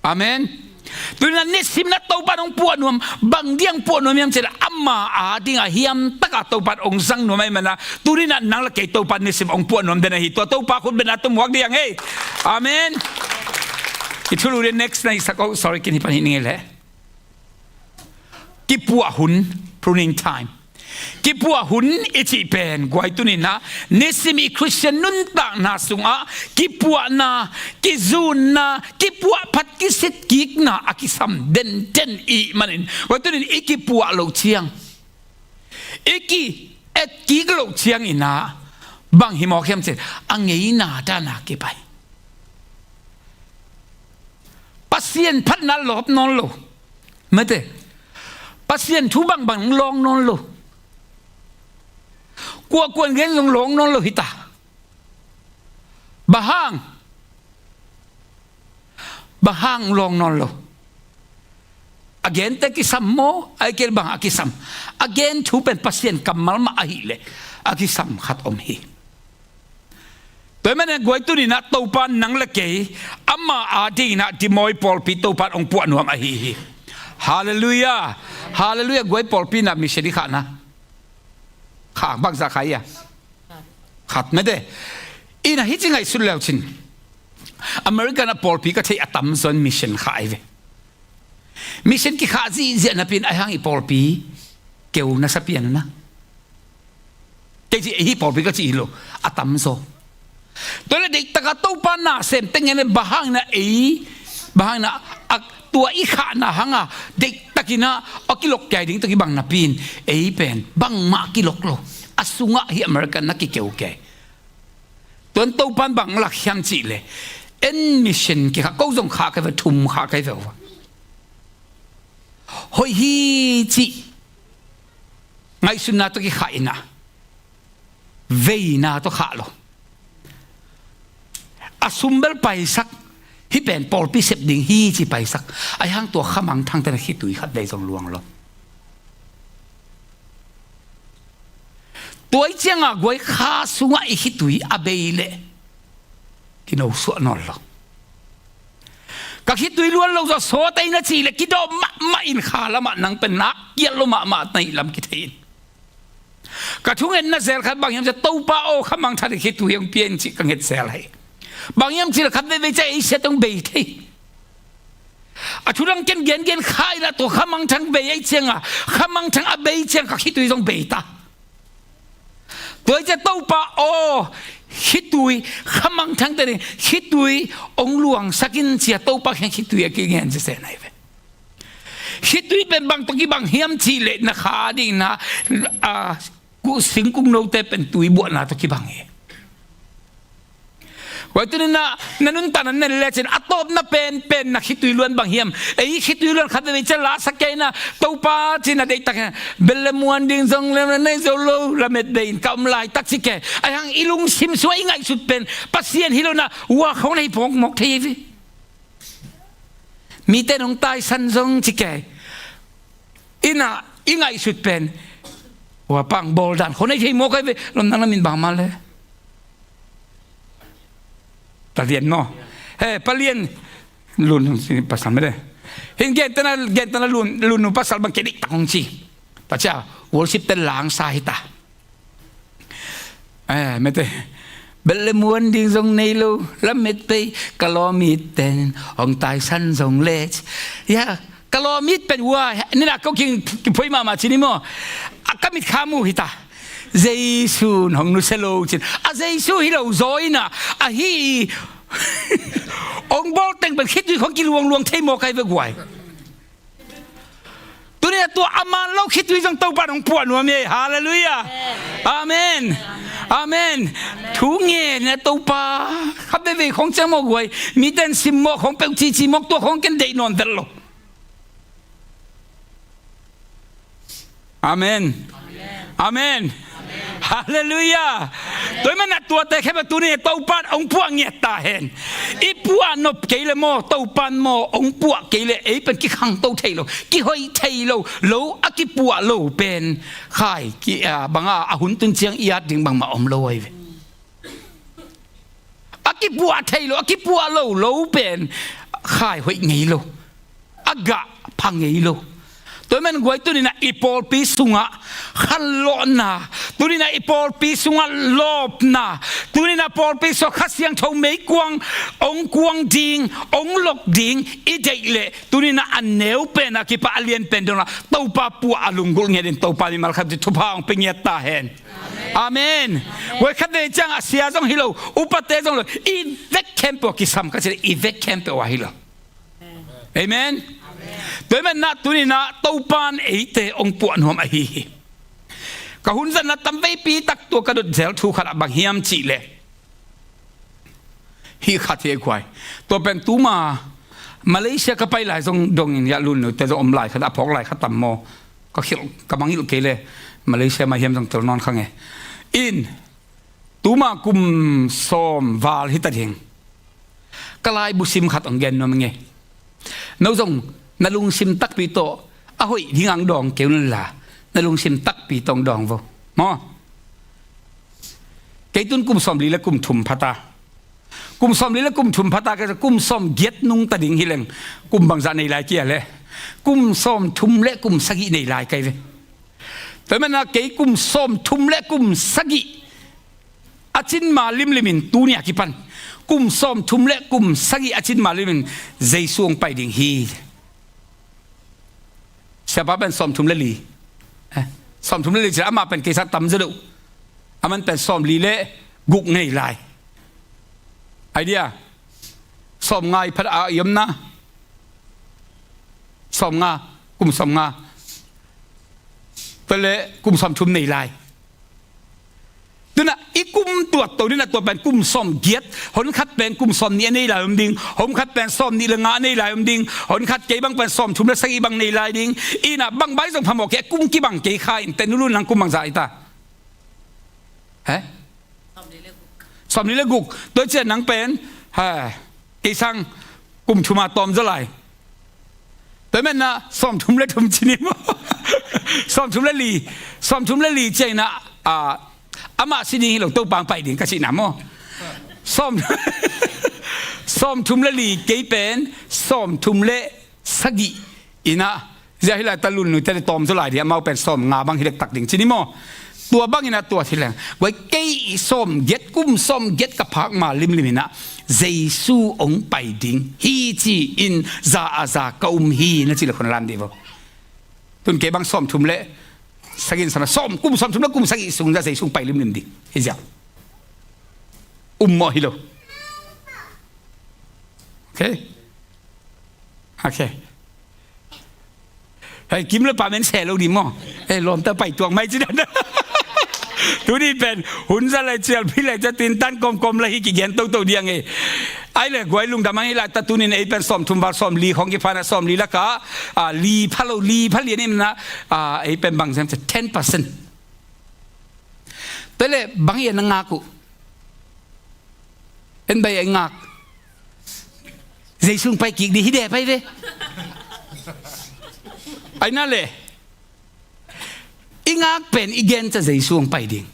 Amen. Tuni in ah nisim in ah Topa in hong puahnuam, bang ding puahnuam hiam cih leh, ama ading a hiam tak a Topa in hong zang nuam ahih manin ah, tuni in ah nang le kei Topa in nisim hong puahnuam den ahi. Tua Topa khut bengna tawh muak dih hang ei. Amen. I thulu ding next na i sak, oh, sorry, kin hi pan hi ning ei leh. Kipuah hun, pruning time. Kipuah hun i cih pen, guai, tuni in ah nisim i Khristian nuntakna sungah kipuahna, kizunna, kipuahphat, kisitkikna a kisam denden i hih manin, guai, tuni in i kipuah loh ciang, i ki-etkik loh ciangin ah bang hi mawk hiam cih leh, a ngeina dan a kipai. Pasian phatna lawp nawn lo. Mate. Pasian thu bangbang lawng nawn lo. Kuakua in gen zong lawng nawn lo hi ta. Bang hang? Bang hang lawng nawn lo? A gente kisam maw, ahih kei leh bang a kisam? A gen thu pen Pasian kammal mah ahih leh a kisam khat om hi. Tua ahih manin guai, tuni in ah Topa in nang le kei ama ading in ah Dimoi pawlpi Topa in hong puahnuam ahi hi. Halleluiah. Halleluiah. Guai, pawlpi in ah mission i khahna, khah bangzah khah ia? Khat, mate. In ah hih ci ngaihsut le uh cin, America in ah pawlpi ka theih a tamzaw in mission khah ahi ve. Mission kikhah zihziah napi in ahih hang i pawlpi keu na sa pian uh na. Kei cih, hih pawlpi ka cih hi lo, a tamzaw. Tua leh deihtak a Topa nasem teng in ah bang hang in ah ei, bang hang in ah a, tua i khahna hang a deihtak in ah a kilok kei ding tawh kibang napi in, ei pen bangmah kilok lo. A sungah hih America in ah kikeu kei. Tua in Topa in bang lak hiam cih leh, en mission kikhah, ko zong khah kei ve, thum khah kei ve uh. Hoih hi cih ngaihsutna tawh kikhah in ah, veina tawh khah lo. A sum bel paisak, hih pen pawlpi sep ding hi ci paisak. Ahih hang tua khamangthangte in ah khitui khat vei zong luang lo. Tua ahih ciangin guai, kha sungah i khitui a bei leh kinosuah nawn lo. Ka khitui luang lo zaw sawt ei na cih leh kidawm mahmah in, kha lamah nang pen nak kial lo mahmah na hih lam kithei in. Ka thungetna zel khat bang hiam cih leh, Topa aw, khamangthang in khitui hong pia in cih ka nget zel hi. Bang hiam cih leh khat veivei ciang ei siat hong bei thei. A thu dang ken gengen kha in ah tua khamangthang bei ahih ciangin, khamangthang a bei ciang ka khitui zong bei ta. Tua ahih ciang Topa aw, khitui, khamangthangte in khitui hong luangsak in ci-a Topa kiang khitui a kingen ci se nai ve. Khitui pen bang tawh kibang hiam cih leh, na kha ding in ah, a, ku, singkung note pen tui buahna tawh kibang hi. Tua hi tuni-in ah na nuntakna na nen lecin a tawpna penpen na khitui luan bang hiam? Ei khitui luan khat veve ciang la sa kei na, Topa ci-in a deihtak hi. Bel le muan ding zong le na nei zo lo, lamet bei-in ka om laitak ci kei. Ahih hang i lungsim sungah i ngaihsut pen Pasian hi lo-in ah ua khong na hi phawk mawk thei hi ve. Mite in hong taisan zong ci kei. Inn ah i ngaihsut pen ua pang bawl dan khong na hi thei mawk hi ve. Lawm nang na min bang mah le Palian maw? He, Palian Lun pasal mede. Hin gentehna, gentehna Lun, Lun nu pasal bang kei deihtak hong ci. Tua ciang worship te langsa hi ta. Eh, mete. Bel le muan ding zong nei lo, lamet bei, ka lawm it pen hong taisan zong le ci. Ya, ka lawm it pen ua, ni-in ah ko ki, kiphuai mahmah ci ni maw. A ka mit kha mu hi ta. Jesu in hong nusia lo cin. A Jesu hi lo zaw-in ah, ahi hong bawl teng pen khitui khong kiluangluang thei mawk hi ve guai. Tuni-in ah tua a man lo khitui zong Topa in hong puah nuam hi. Halleluiah. Amen. Amen. Thu ngen a Topa khat veve khong ciang mawk guai. Mite in sim mawk khong peuh cici mawk tua khong ken deih nawn vet lo. Amen. Amen. Halleluiah. Tua ahih manin ah tuate khempeuh tuni-in Topa in hong puah ngiat ta hen. I puah nop kei le maw, Topa in maw hong puah kei le ei pen kikhangto thei lo, kihoih thei lo, lo a kipuah lo pen khai ki, a, bang a, a hun tun ciang i at ding bangmah om lo ahi ve. A kipuah thei lo, a kipuah lo, lo pen khai hoih ngei lo, a gah pha ngei lo. Tua ahih manin guai tuni-in ah i pawlpi sungah khanlawhna, tuni-in ah i pawlpi sungah lawpna, tuni-in ah pawlpi sungah Kha Siangtho meikuang hong kuang ding, hong lok ding i deih leh tuni-in ah a neu pen a kipat a lian pen dongah Topa puah a lunggulh ngiat in Topa mimal khat thupha hong pia ngiat ta hen. Amen. Guai khat veve ciang a sia zong hi lo, upate zong lo, i vek khempeuh a kisam ka ci leh i vek khempeuh a hi lo. Amen. Tua ahih manin ah tuni-in ah Topa in eite hong puah nuam ahi hi. Ka hun zatna tamveipi tak tua ka dot zel thu khat ah bang hiam cih leh hih khat hi ei guai. Tua pen tuma Malaysia ka pai lai zong dongin ya Lun nute zong om lai khat, a phawk lai khat tam maw. Ka khilh, ka mangngilh kei le Malaysia mah hiam zong tel nawn kha nge. In, tuma kum sawm val hi ta ding. Ka laibu sim khat hong gen nuam nge. No zong na lungsim takpi tawh a hoih ding hong dawng kei un la, na lungsim takpi tawh hong dawng vo. Maw? Kei tun kum sawmli le kum thum pha ta. Kum sawmli le kum thum pha ta, kei kum sawmgiat nungta ding hi leng kum bangzah nei lai kia le. Kum sawmthum le kum sagih nei lai kai ve. Tua ahih manin ah kei kum sawmthum le kum sagih a cin ma limlimin tuni a kipan kum sawmthum le kum sagih a cin ma limlimin Jesu hong pai ding hi. Siapa pen sawmthum le li. Eh, sawmthum le li ci leh amah pen kei sang tam zaw deuh. Aman pen sawmli le guk nei lai. Idea. Sawmnga i phat a i omna. Sawmnga, kum sawmnga. Tua leh kum sawmthum nei lai. Tuna i kum tuat to ding a, tua pen kum sawmgiat, hon khat pen kum sawmnih a nei lai om ding, hon khat pen sawmnih le nga a nei lai om ding, hon khat kei bang pen sawmthum le sagih bang nei lai ding. Ina bang bai zong phamawh kei, kum kibang kei kha in te nulu nang kum bangzah i ta. He? Sawmnih le guk. Tua ciang nang pen, ha, kei sang kum thum a tawm zaw lai. Tua ahih manin ah sawmthum le thum ci ni maw? Sawmthum le li. Sawmthum le li ciang ina, ah, amah si ding hi lo, Topa hong pai ding ka cihna maw? Sawm, sawmthum le li, kei pen sawmthum le sagih ina, zia hi lai ta Lun nute le tawm zaw lai ding, amau pen sawmnga bang hi dektak ding ci ni maw? Tua bangin a tua hi leng. Guai kei sawmgiat, kum sawmgiat ka phak ma limlim ina Jesu hong pai ding hi ci-in za a za ka um hi na ci le khun a lam dih vo. Tun kei bang sawmthum le sagih in sa na sawm, kum sawmthum le kum sagih sung za Jesu hong pai limlim ding hi ziau. Um mawh hi lo. Okay. Okay. Hei, kim le pa men se lo di maw. Eh, lawmta pai tuak mai ci dan. Tuni pen hun za lai cial, phi lai cial, tintan kawmkawm lai hi kigen toto diang e. Ai le guai lungdam hang hi lai ta, tunin ei pen sawmthum val sawmli khong kipha na, sawmli laka, a, li pha lo, li pha lian in na, a, ei pen bang sem cial ten percent. Tua le bang hi a na ngak uh. En bai a i ngak. Jesu hong pai kik ding hi de pai ve. Ai na le. I ngak pen i gen ciang Jesu hong pai ding.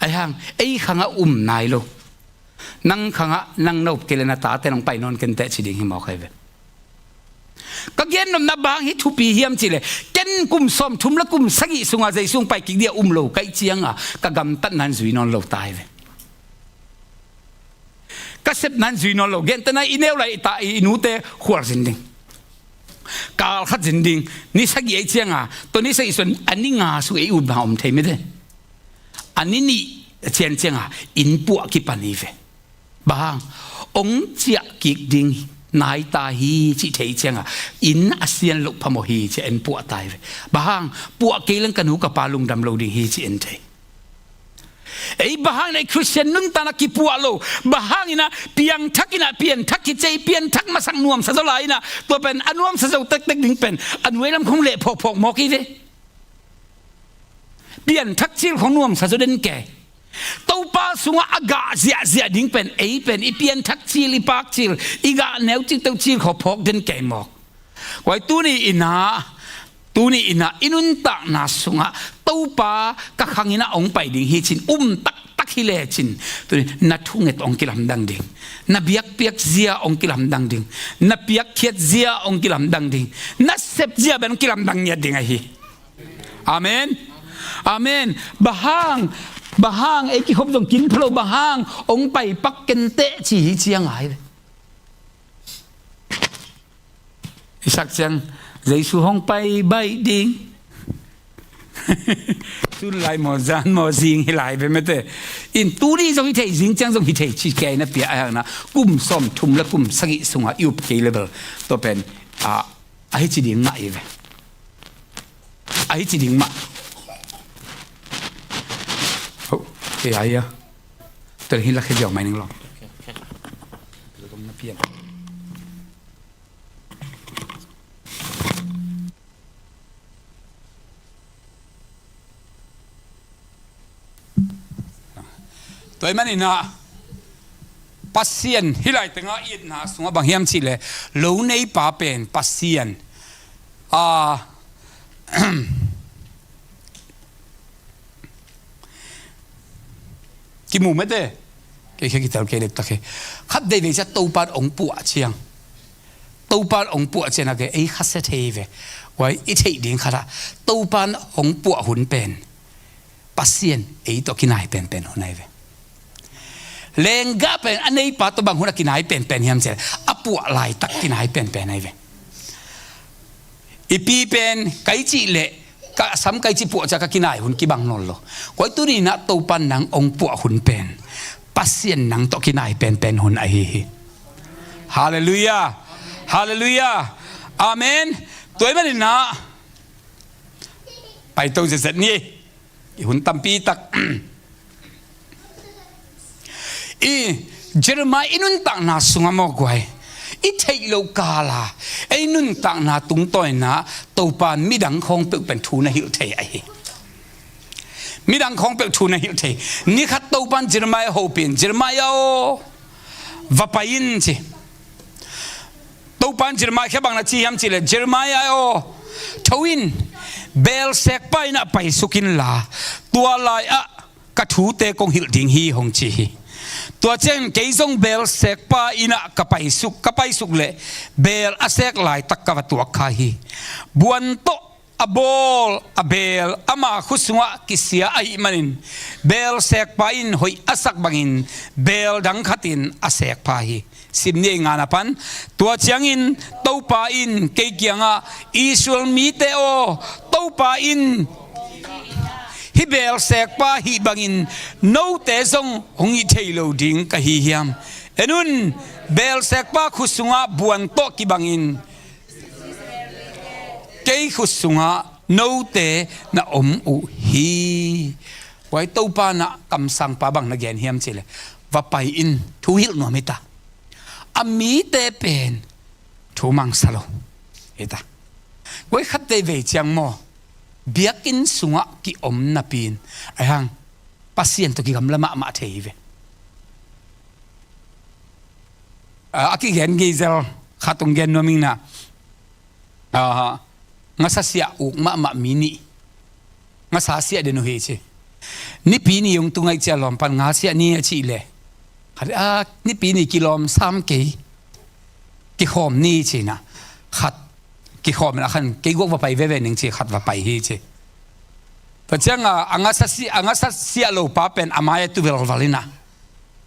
Ai hang, ei khangah um nai lo. Nang khangah nang nop kei le na tate nong pai nawn kenteh ci ding hi mawk ai ve. Ka gen nopna bang hi thupi hiam cih leh, ken kum sawmthum le kum sagih sungah Jesu hong pai kik ding a um lo ka hih ciangah ka gamtatna in zui nawn lo ta hi ve. Ka sepna in zui nawn lo. Gentehna i neu lai ta i nute khual zin ding. Kal khat zin ding. Ni sagih a hih ciangah, tua ni sagih sung a ni nga sung ei utna om thei mete. A ni nih cian ciangah inn puah kipan hi ve. Bang hang, hong ciah kik ding nai ta hi cih thei ciangah inn a sian loh phamawh hi ci-a en puah ta hi ve. Bang hang, puah kei leng ka nu ka pa lungdam lo ding hi ci-a en thei. Ei bang hang na i Khristian nuntakna kipuah lo, bang hang ina piangthak ina pianthak hi cei, pianthak masak nuamsa zaw lai ina, tua pen a nuamsa zo tektek ding pen a nuai lam khong leh phawkphawk mawk hi ve. Pianthak cil khong nuamsa zaw den kei. Topa sungah a gah ziahziah ding pen ei pen i pianthak cil, i paak cil, i gah neu cil, teu cil khong phawk den kei mawk. Kuai tuni ina, tuni ina i nuntakna sungah Topa ka khang ina hong pai ding hi cin um taktak hi lecin, tuni na thunget hong kilamdang ding, na biakpiak zia hong kilamdang ding, na piakkhiat zia hong kilamdang ding, na sep zia pen hong kilamdang ngiat ding ahi. Amen. Amen. Bang hang, bang hang ei kikhop zong kin pha lo, bang hang hong pai pak kenteh ci hi ciang ai. I sak ciang Jesu hong pai baih ding. Tun lai maw, zan maw, zing hi lai ve mete. In tuni zong hi thei, zing ciang zong hi thei ci kei na pia a hang na, kum sawmthum le kum sagih sungah i up kei level. Tua pen a, ahi ci ding mah hi ve. Ahi ci ding mah. Oh, okay, ai a. Tel hi la khe jiao mai ning long. Tua ahih manin ah Pasian hih lai tengah i etna sungah bang hiam cih leh lo neipa pen Pasian, a, kimu mete. Kei khe kitel kei lek ta khe. Khat veivei ciang Topa in hong puah ciang, Topa in hong puah ciang a kei ei khasia thei ve. Kuai i theih ding khat ah Topa in hong puah hun pen Pasian ei tawh kinai penpen hun ahi ve. Lenggah pen a neipa tawh bang hun a kinai penpen hiam cih leh a puah laitak kinai penpen ahi ve. I pi pen kai cih leh ka sam kai cih puah ciang ka kinai hun kibang nawn lo. Kuai tuni in ah Topa in nang hong puah hun pen Pasian nang tawh kinai penpen hun ahi hi. Halleluiah. Halleluiah. Amen. Tua ahih manin ah paito zetzet ni. I hun tampi tak. I Jeremiah i nuntakna sungah mawk guai, i theih loh kala ei nuntakna tungtawina Topa in midang khawng peuh pen thu na hilh thei ahi. Midang khawng peuh thu na hilh thei. Ni khat Topa in Jeremiah hopih in, Jeremiah aw, va pai in ci. Topa in Jeremiah kiang bang na ci hiam cih leh, Jeremiah aw, tho in, beelsekpa inn ah paisuk inla, tua lai-ah ka thute kong hilh ding hi, hong ci hi. Tua ciangin kei zong beelsekpa inn ah ka paisuk, ka paisuk leh beel a sek laitak ka va tuak kha hi. Buan tawh a bawl a beel ama khut sungah kisia ahih manin, beelsekpa in hoih a sak bangin beel dang khatin a sek pha hi. Sim ni ei, ngana pan. Tua ciangin Topa in kei kiangah, Israel mite aw, Topa in hih beelsekpa hih bangin note zong hong hih thei lo ding ka hi hiam? En un, beelsekpa khut sungah buan tawh kibangin kei khut sungah note na om uh hi. Huai Topa in ah kamsangpa bang na gen hiam cih leh, va pai in, thu hilh nuam hi ta. A mite pen thu mangsa lo hi ta. Huai khat veivei ciang maw, biakinn sungah kiom napi in, ahih hang Pasian tawh kigamla mahmah thei hi ve. A, a kigen ngei zel khat hong gen nuam ing na. A, ngasa siah uk mahmah mi nih ngasa siah den uh hi ci. Nipi ni hong tung ahih ciang lawm pan ngasa siah ni a cih leh, khat, a, nipi ni kilawm sam kei, kikhawm ni ci na. Khat kikhawm in a khan kei guak va pai veve ning ci, khat va pai hi ci. Tua ciang a, a ngasa si-, a ngasa siah lo pa pen a mai a tu velval in a,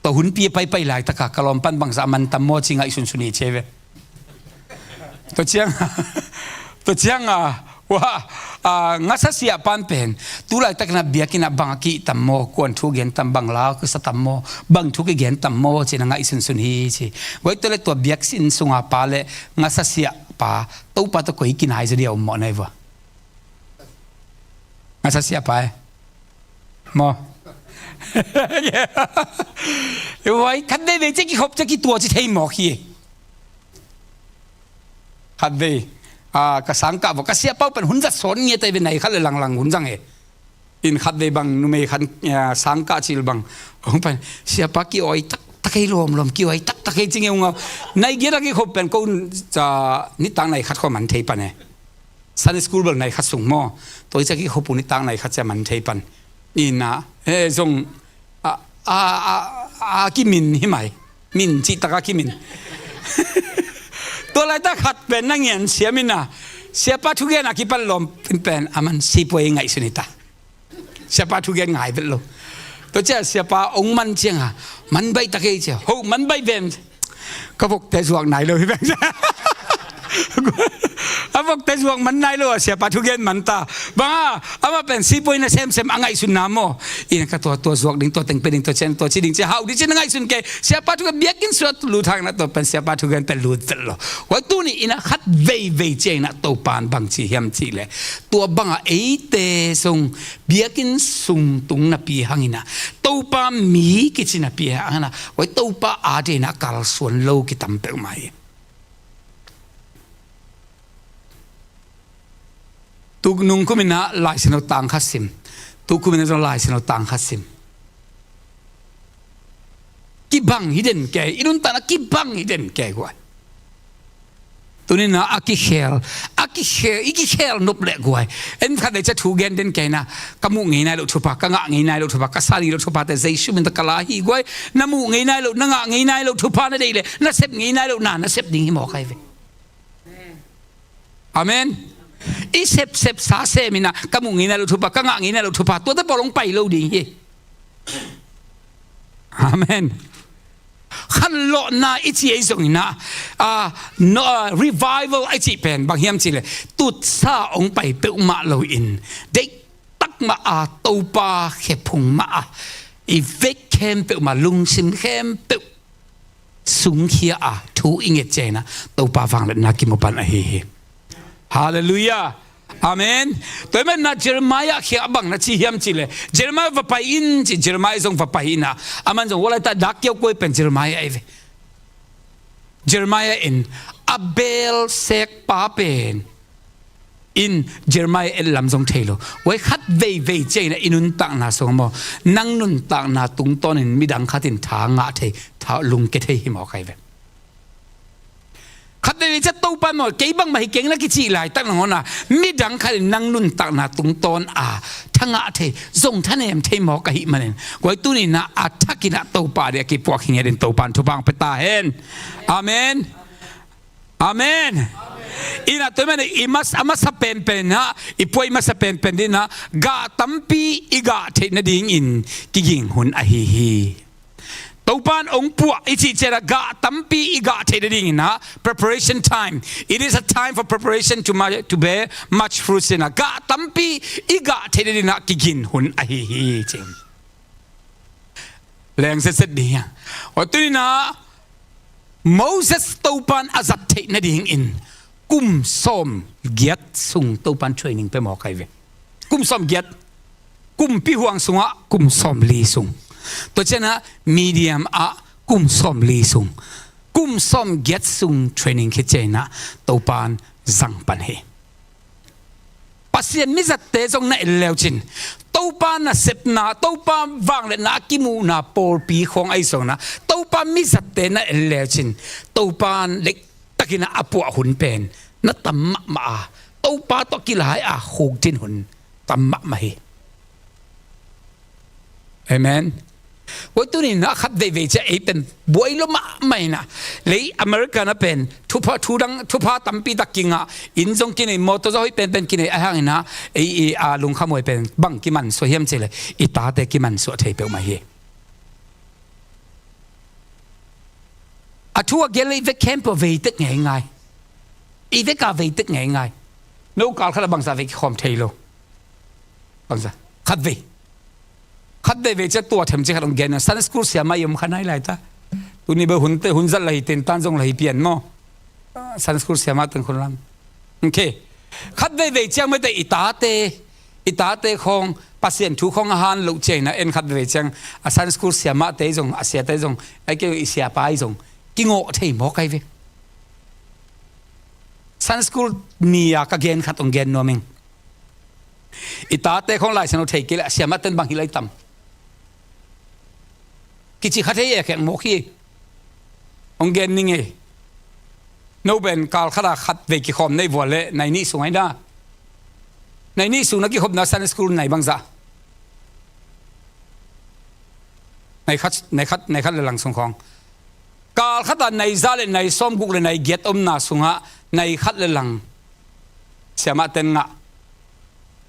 tua hunpi a paipai laitak a, ka lawm pan bangzah man tam maw ci ngaihsunsun hi ci ve. Tua ciang, tua ciang a, huai, a, ngasa siah pan pen tu laitak in a biakinn ah bang a kihih tam maw, kuan thu gen tam, bang la kisa tam maw, bang thu kigen tam maw ci na ngaihsunsun hi ci. Huai tua leh tua biakinn sung a pa leh ngasa siah pa Topa tawh koi kinai zaw dia om mawk na hi vua. Ngasa siah pa e. Maw. Huai khat veivei ciang kikhop ciang kitua ci thei mawk hi. Khat vei, a, ka sangkah vua, ka siapa uh pen hun zat sawn ngiat a, vei nai khat leh langlang hun zang e. In khat vei bang numei khat, a, sangkah cil bang, hong pen, siapa kiawi taktak hi lawmlawm, kiawi taktak hi ci ngeu ngau. Nai giat a kikhop pen ko, a, nitak nai khat khua man thei pan e. Sunday school bel nai khat sung maw. Tua hi ciang kikhop uh nitak nai khat ciang man thei pan. Ina, eh, zong, a, a, a, a kimin hi mai. Min cihtak a kimin. Tua laitak khat pen na ngian siam ina. Siapa thugen a kipan lawm pen a man sipuai ngaihsun hi ta. Siapa thugen ngai vet lo. Tua ciang siapa hong man ciang a, man baih ta kei cia. Ho, man baih ven. Ka vokte zuak nai lo hi veng. A vokte zuak man nai lo a, siapa thugen man ta. Bang a, amah pen sipuai na semsem a ngaihsun na maw. Ina ka tua, tua zuak ding, tua teng pe ding, tua cian, tua ci ding cia, hau ding ci na ngaihsun kei. Siapa thugen biakinn sungah lut hang na tua pen siapa thugen pen lut vet lo. Huai tuni ina khat veivei ciang ina Topan bang ci hiam cih leh, tua bang a eite zong biakinn sung tung napi hang ina, Topa mi kici napi hang ina, huai Topa a ding ina kalsuan lo kitam peuhmah hi. Tu nung kum ina Lai Siangtho tang khat sim. Tu kum ina zong Lai Siangtho tang khat sim. Kibang hi den kei, i nuntakna kibang hi den kei guai. Tuni ina a kikhel, a kikhel, i kikhel nop leh guai. En khat vei ciang thu gen den kei ina, ka muh ngei nai loh thupha, ka ngah ngei nai loh thupha, ka sa ngei loh thupha te Jesu min tawh ka la hi guai. Na muh ngei nai loh, na ngah ngei nai loh thupha na deih leh, na sep ngei nai loh na, na sep ding hi mawk hi ve. Amen. I sepsep sa sem ina, ka muh ngei nai loh thupha, ka ngah ngei nai loh thupha, tuate pawl hong pai lo ding hi. Amen. Khanlawhna i ci ei zong ina, a, no, a, revival i cih pen bang hiam cih leh, tutsa hong pai peuhmah lo in, deihtak mah a Topa khephung mah a, i vek khempeuh mah, lungsim khempeuh sungkhia a thu i nget ciang ina Topa vangliatna kimu pan ahi hi. Halleluiah. Amen. Tua hi man ina Jeremiah kiang a bang na ci hiam cih leh, Jeremiah va pai in ci, Jeremiah zong va pai ina. Aman zong huai laitak dak kiaukuai pen Jeremiah ahi ve. Jeremiah in a bel sekpa pen in Jeremiah et lam zong thei lo. Huai khat veivei ciang ina i nuntakna sung maw, nang nuntakna tungtawn in midang khat in tha ngah thei, tha lungke thei hi mawk hi ve. Khat veivei ciang Topa maw, kei bangmah hi keng na kicih laitak nangawn a, midang khat in nang nuntakna tungtawn a tha ngah thei, zong thanem thei mawk ahih manin, huai tuni ina a thak ina Topa ding a kipuak hi ngiat in Topan thupha hong pia ta hen. Amen. Amen. Ina tua hi man ina i mas-, a masa penpen ina, i puai masa penpen ding ina, gah tampi i gah theih nadingin kiging hun ahi hi. Topan hong puah i cih ciang ina gah tampi i gah theih nading ina, preparation time. It is a time for preparation to mu-, to bear much fruit ina. Gah tampi i gah theih nading ina kiging hun ahi hi ci. Leng setset ding hi a. Huai tuni ina Moses Topan a zat theih nadingin kum sawmgiat sung Topan training pia mawk hi ve. Kum sawmgiat. kumpi huang sungah kum sawmli sung. Tua ciangah medium ah kum sawmli sung. Kum sawmgiat sung training khit ciangah Topan zang pan hi. Pasian mizatte zong na en leucin, Topa nasepna, Topa vangliatna a kimuhna pawlpi khawng ahi zongin ah, Topa mizatte na en leucin, Topa in leitakin a puah hun pen na tam mahmah a, Topa tawh kilai a khukdin hun tam mahmah hi. Amen. Oi, tuni-in ah khat veivei ciang ei pen buai lo mahmah in ah, lei America na pen thupha, thu dang, thupha tampi tak kingah, inn zong kinei, motor zong hoih penpen kinei, ahi hangin ah ei, ei a lungkhamhuai pen bang kimansuah hiam cih leh i tate kimansuah thei peuhmah hi. A thu a gen leh i vek khempeuh vei tek ngeingai. I vek a vei tek ngeingai. No kal khat ah bangzah vei kikhawm thei lo? Bangzah? Khat vei. Khat veivei ciang tua themcik khat hong gen. Sunday school siamah i om kha nai lai ta. Tuni bel hun te, hun zat la hi, tentan zong la hi pian maw. Sunday school siamah teng khun lam. Ok. Khat veivei ciang mete i tate, i tate khawng Pasian thu khawng a han loh ciangin ah, en khat veivei ciang a Sunday school siamahte zong, a siate zong, ahih kei leh i siapa zong kingawh thei mawk ahi ve. Sunday school ni-a ka gen khat hong gen nuam ing. I tate khawng Lai Siangtho thei kei leh a siamahte in bang hilh lai tam? Kici kha thei e, khek mawk hi. Hong gen ning ei. No pen kal khat ah khat vei kikhawm na hi vual leh nai nih sung ahi na. Nai nih sung na kikhopna Sunday school nai bangzah? Nai khat, nai khat, nai khat le lang sung khawng. Kal khat ah nai za le nai sawmguk le nai giat omna sungah nai khat le lang siamahte in ngah.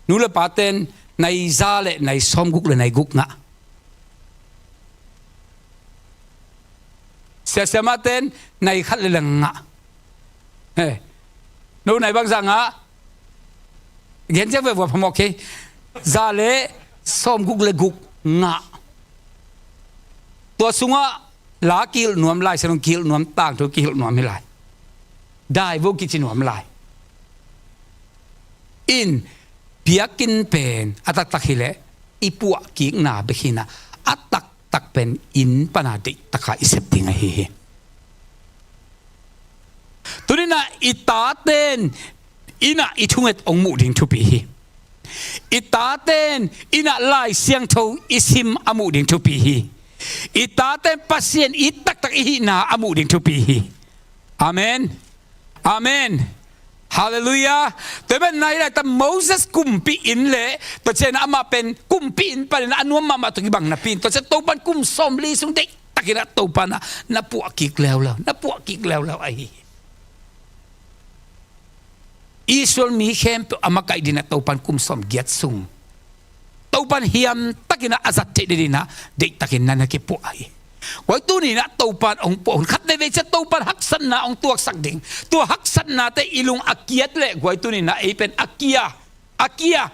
Nu le pate in nai za le nai sawmguk le nai guk ngah. Sia, siamahte in nai khat le lang ngah. He. No nai bangzah ngah? Gen ciang ve vua phamawh kei. Za le sawmguk le guk ngah. Tua sungah la kihilh nuam, Lai Siangtho kihilh nuam, tangthu kihilh nuam hi lai. Dai vo kici nuam lai. In biakinn pen a taktak hi leh i puah kikna bek hi-in ah, a taktak pen inn pan a deihtak a i sep ding ahi hi. Tuni-in ah i tate in inn ah i thunget hong muh ding thupi hi. I tate in inn ah Lai Siangtho i sim a muh ding thupi hi. I tate in Pasian it taktak i hihna a muh ding thupi hi. Amen. Amen. Halleluiah. Tua pen nai lai ta, Moses kumpi inn leh, tua ciang amah pen kumpi inn panin a nuam mahmah tawh kibang napi-in, tua ciang Topan kum sawmli sung deihtakin ah Topan ah na puah kik leuleu, na puah kik leuleu ahi hi. Israel mi khempeuh a makaih dingin ah Topan kum sawmgiat sung Topan hiamtakin ah a zat theih nadingin ah deihtakin na na kipuah hi. Tua hi tuni-in ah Topan hong puah hun khat veivei ciang Topan haksatna hong tuaksak ding. Tua haksatnate i lung a kiat leh, tua hi tuni-in ah ei pen a kia, a kia.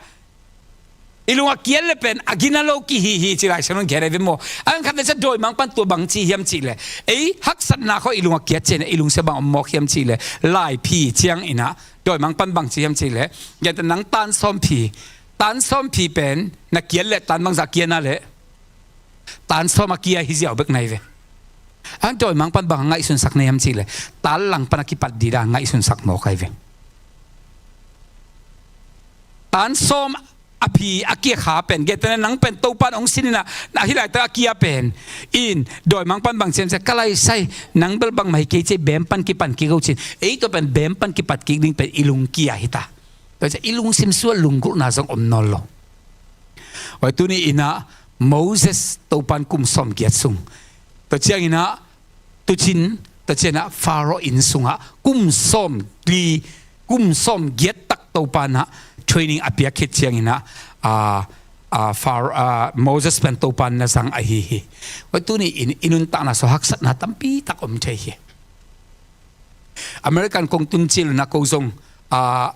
I lung a kiat leh pen a gina lo kihi hi ci Lai Siangtho in gen ahi ve maw. A khat veivei ciang dawimangpa'n tua bang ci hiam cih leh, ei haksatna khawng i lung a kiat ciangin ah i lungsim bang om mawk hiam cih leh, laiphi ciangin ah dawimangpa'n bang ci hiam cih leh, gentehna, nang tan sawm phi, tan sawm phi pen na kiat leh tan bangzah kia na leh, tan sawm a kia hi ziau bek na hi ve. A dawimangpa'n bang a ngaihsunsak na hiam cih leh, tan lang pan a kipat ding dan a ngaihsunsak mawk ahi ve. Tan sawm a phi a kia kha pen, gentehna, nang pen Topan hong sin-in ah, na hi laitak a kia pen, in dawimangpa'n bang ci hiam cih leh, ka laisai, nang bel bangmah hi kei ci-a beem pan kipan kik o ci-in, ei tua pen beem pan kipat kik ding pen i lung kia hi ta. Tua ciang i lungsim sungah lunggulhna zong om nawn lo. Tua hi tuni-in ah Moses Topan kum sawmgiat sung, tua ciangin ah tucin, tua ciangin ah Pharaoh inn sungah kum sawmli, kum sawmgiat tak Topan ah training a piak khit ciangin ah, a, a, Pharaoh, a, Moses pen Topan na zang ahi hi. Tua hi tuni-in i nuntakna sungah haksatna tampi tak om thei hi. American kong tun cil-in ah ko zong, a,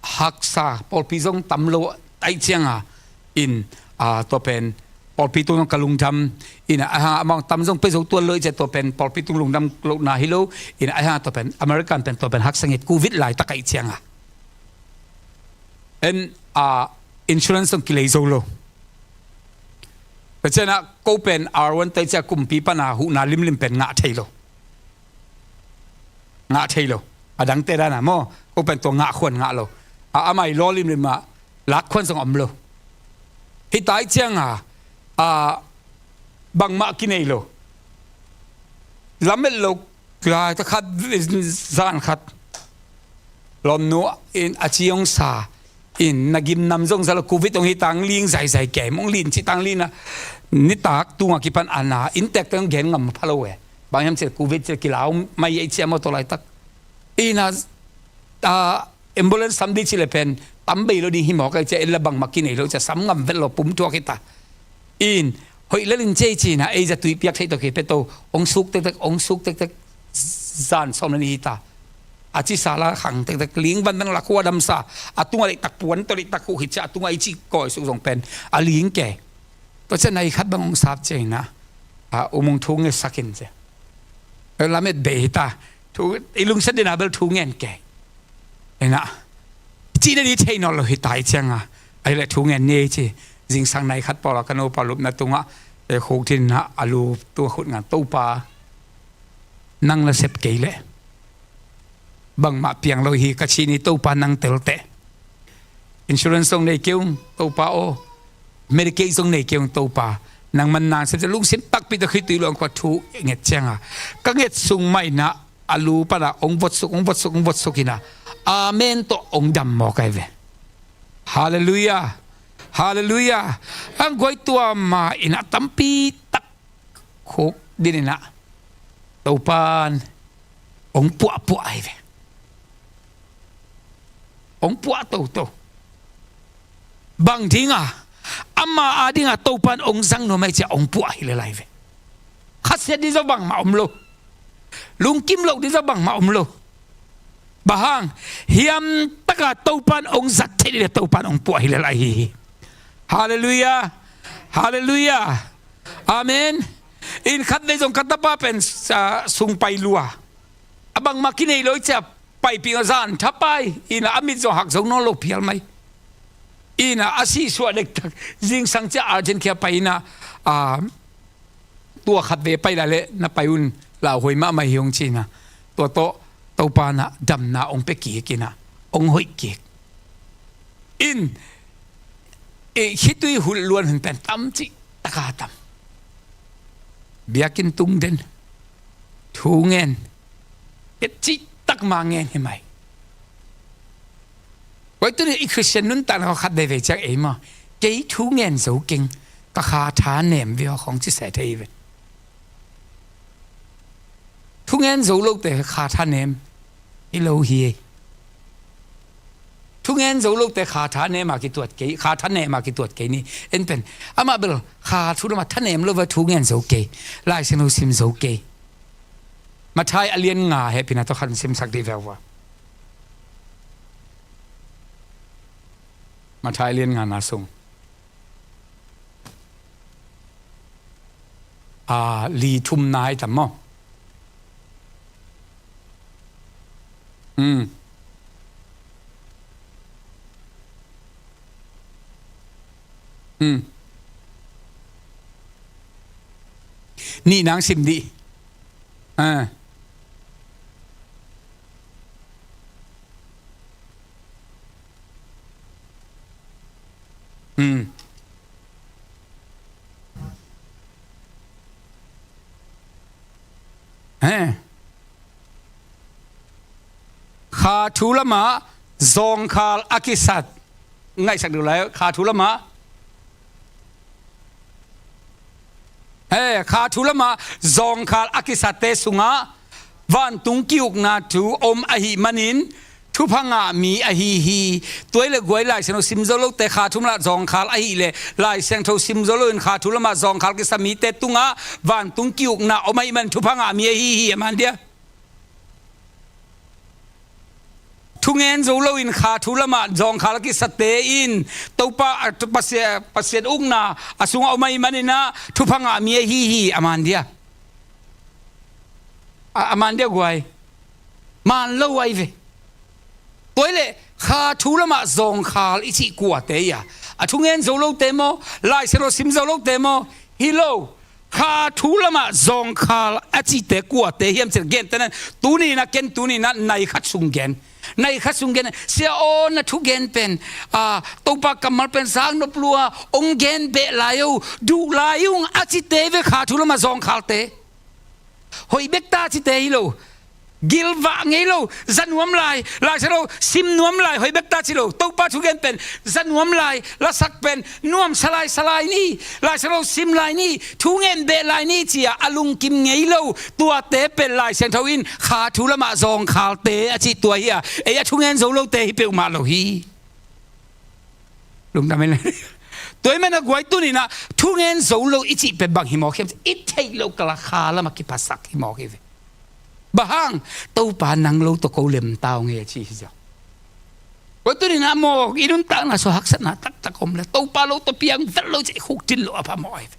haksa pawlpi zong tam lo ahih ciangin, a, tua pen pawlpi tung zong ka lungdam in ah, a, amau tam zong pia zo tuan lo ahih ciang tua pen pawlpi tung lungdam lohna hi lo in ah, tua pen American pen tua pen haksa nget covid laitak ahih ciangin, en, a, insurance zong kilei zo lo. Tua ciangin ah ko pen R one tei cia kumpi pana huhna limlim pen ngah thei lo. Ngah thei lo. A dangte dan a maw, ko pen tua ngah khuan ngah lo. A, amah i law limlim ah lak khuan zong om lo. Hih tai ciang a, a, bangmah kinei lo. Lamet lo, lai ta khat, zan khat. Lawmnu in a ci hong sa in, na gimnam zong za lo, covid hong hi tang ling zaizai kem, hong lin ci tang lin a, nitak tung a kipan a na, inntek teng gen ngam pha lo e. Bang hiam cih leh covid cih leh kilau mai ei ci a maw tua laitak. In a, a, ambulance sam ding cih leh pen tam bei lo ding hi mawk ei ci a, en la bangmah kinei lo ci a, sam ngam vet lo, pum thuak hi ta. In, hoih lel in ci ei ci in a, ei za tui piak theih tawh kei pia to, hong suk tektek, hong suk tektek, zan sawm le nih hi ta. A ci sa la khang tektek, ling vanvan la khua dam sa, a tung a deihtak puan tawh deihtak huh khit ciah, a tung a i ci kawi suk zong pen a ling kei. Tua ciang nai khat bang hong sap ciangin a, a, U Mung thu ngetsak in ci a. Lamet bei hi ta, thu, i lungsiat ding a bel thu ngen kei. Ina, cih na ding thei nawn lo hi tai ciang a, ahih leh thu ngen ni ei ci. Zingsang nai khat pawl a ka nupa lupna tungah, e, khuk ding in a, a lu tungah khut ngan, Topa, nang na sep kei leh bangmah piang lo hi, ka ci ni, Topa nang tel teh. Insurance zong nei kei ung Topa aw, Medicaid zong nei kei ung Topa, nangman nang sep teh. Lungsim takpi tawh khitui luang kua thu nget ciang a, ka nget sung mah in a, a lu pan a hong votsuk, hong votsuk, hong votsuk in a, amen tawh hong dam mawk ahi ve. Halleluiah. Halleluiah. Ang guai tua ma in a tampi tak khuk ding in a, Topan hong puahpuah ahi ve. Hong puah toto. Bang ding a, ama a ding a Topan hong zang nuam ahi ci a hong puah hi lel ahi ve. Khasiat ding zaw bangmah om lo. Lungkim loh ding zaw bangmah om lo. Bang hang, hiam tak a Topan hong zat theih ding leh Topan hong puah hi lel ahi hi. Halleluiah. Halleluiah. Amen. In khatvei zong ka tapa pen, ah, sung pai lua. A bangmah kinei lo i ci a, paipih a, zan tha pai. In a, a mit zong hak zo nawn lo phial mai. In a, a sihsuah dektak. Zingsang ciah urgent care pai in a, ah, tua khatvei pai lai leh na pai un, lauhuai mahmah hi hong ci in a. Tua tawh Topan a damna hong pia kik in a, hong hoih kik. In, e, khitui hulh luan hun pen tam cih tak a tam. Biakinn tung den, thu ngen, et cih tak ma ngen hi mai. Koi tuni i Khristian nuntakna khat veivei ciang ei maw, kei thu ngen zo keng, ka kha tha nem ve aw khong ci seh thei ve. Thu ngen zo lote kha tha nem hi lo hi ei. Thu ngen zo lote kha tha nem a kituat kei, kha tha nem a kituat kei ni. En pen, amah bel kha thu lam a tha nem lo va, thu ngen zo kei, Lai Siangtho sim zo kei. Matthai a lian nga, hehpihna tawh khat simsak dih ve ua. Matthai a lian nga na sung. A, li thumna hi tam maw? Hmm. Hmm. Nih nang sim dih. Ah. Hmm. He. Kha thu lamah zawngkhal a kisat. Ngaihsak duh lai, kha thu lamah. He, kha thu lamah zawngkhal a kisate sungah vantung ki-ukna thu om ahih manin thupha ngah mi ahi hi. Tua hi leh guai, Lai Siangtho sim zo lote kha thu lamah zawngkhal ahih leh, Lai Siangtho sim zo loin kha thu lamah zawngkhal kisa mite tungah vantung ki-ukna om ahih manin thupha ngah mi ahi hi, a man dia. Thu ngen zo loin kha thu lamah zawngkhal a kisate in Topa, a, Pasian, Pasian ukna a sungah om ahih manin ah thupha ngah mi ahi hi, a man dia. A, a man dia guai. Man lo ahi ve. Tua hi leh kha thu lamah zawngkhal i cih kuate hi a? A thu ngen zo lote maw, Lai Siangtho sim zo lote maw, Hi lo, kha thu lamah zawngkhal a cihte kuate hiam cih leh, gentehna, tuni-in ah, ken tuni-in ah nai khat sung gen. Nai khat sung gen, Sia aw, na thugen pen, a, Topa kammal pen zak nop lua, hong gen beh lai o, duh lai ung a cihte ve, kha thu lamah zawngkhalte. Hoih bek ta cihte hi lo. Gilvah ngei lo, za nuam lai, Lai Siangtho sim nuam lai, hoih bek ta ci lo. Topa thugen pen za nuam lai, lasak pen nuamsa lai, sa lai ni, Lai Siangtho sim lai ni, thu ngen beh lai ni ci-a a lungkim ngei lo. Tuate pen Lai Siangtho in kha thu lamah zawngkhalte a cih tua hi a, ei a thungen zo lote hi peuhmah lo hi. Lungdam hi le. Tua ahih manin ah guai, tuni-in ah thungen zo lo i cih pen bang hi mawk hiam? I theih loh kal a kha lamah kiphasak hi mawk hi ve. Bang hang? Topa nang lo tawh ko lem ta ung e ci hi zaw. Guai, tuni-in ah maw, i nuntakna sung haksatna taktak om le Topa lo tawh piang vet lo ci, i khukdin loh a phamawh hi ve.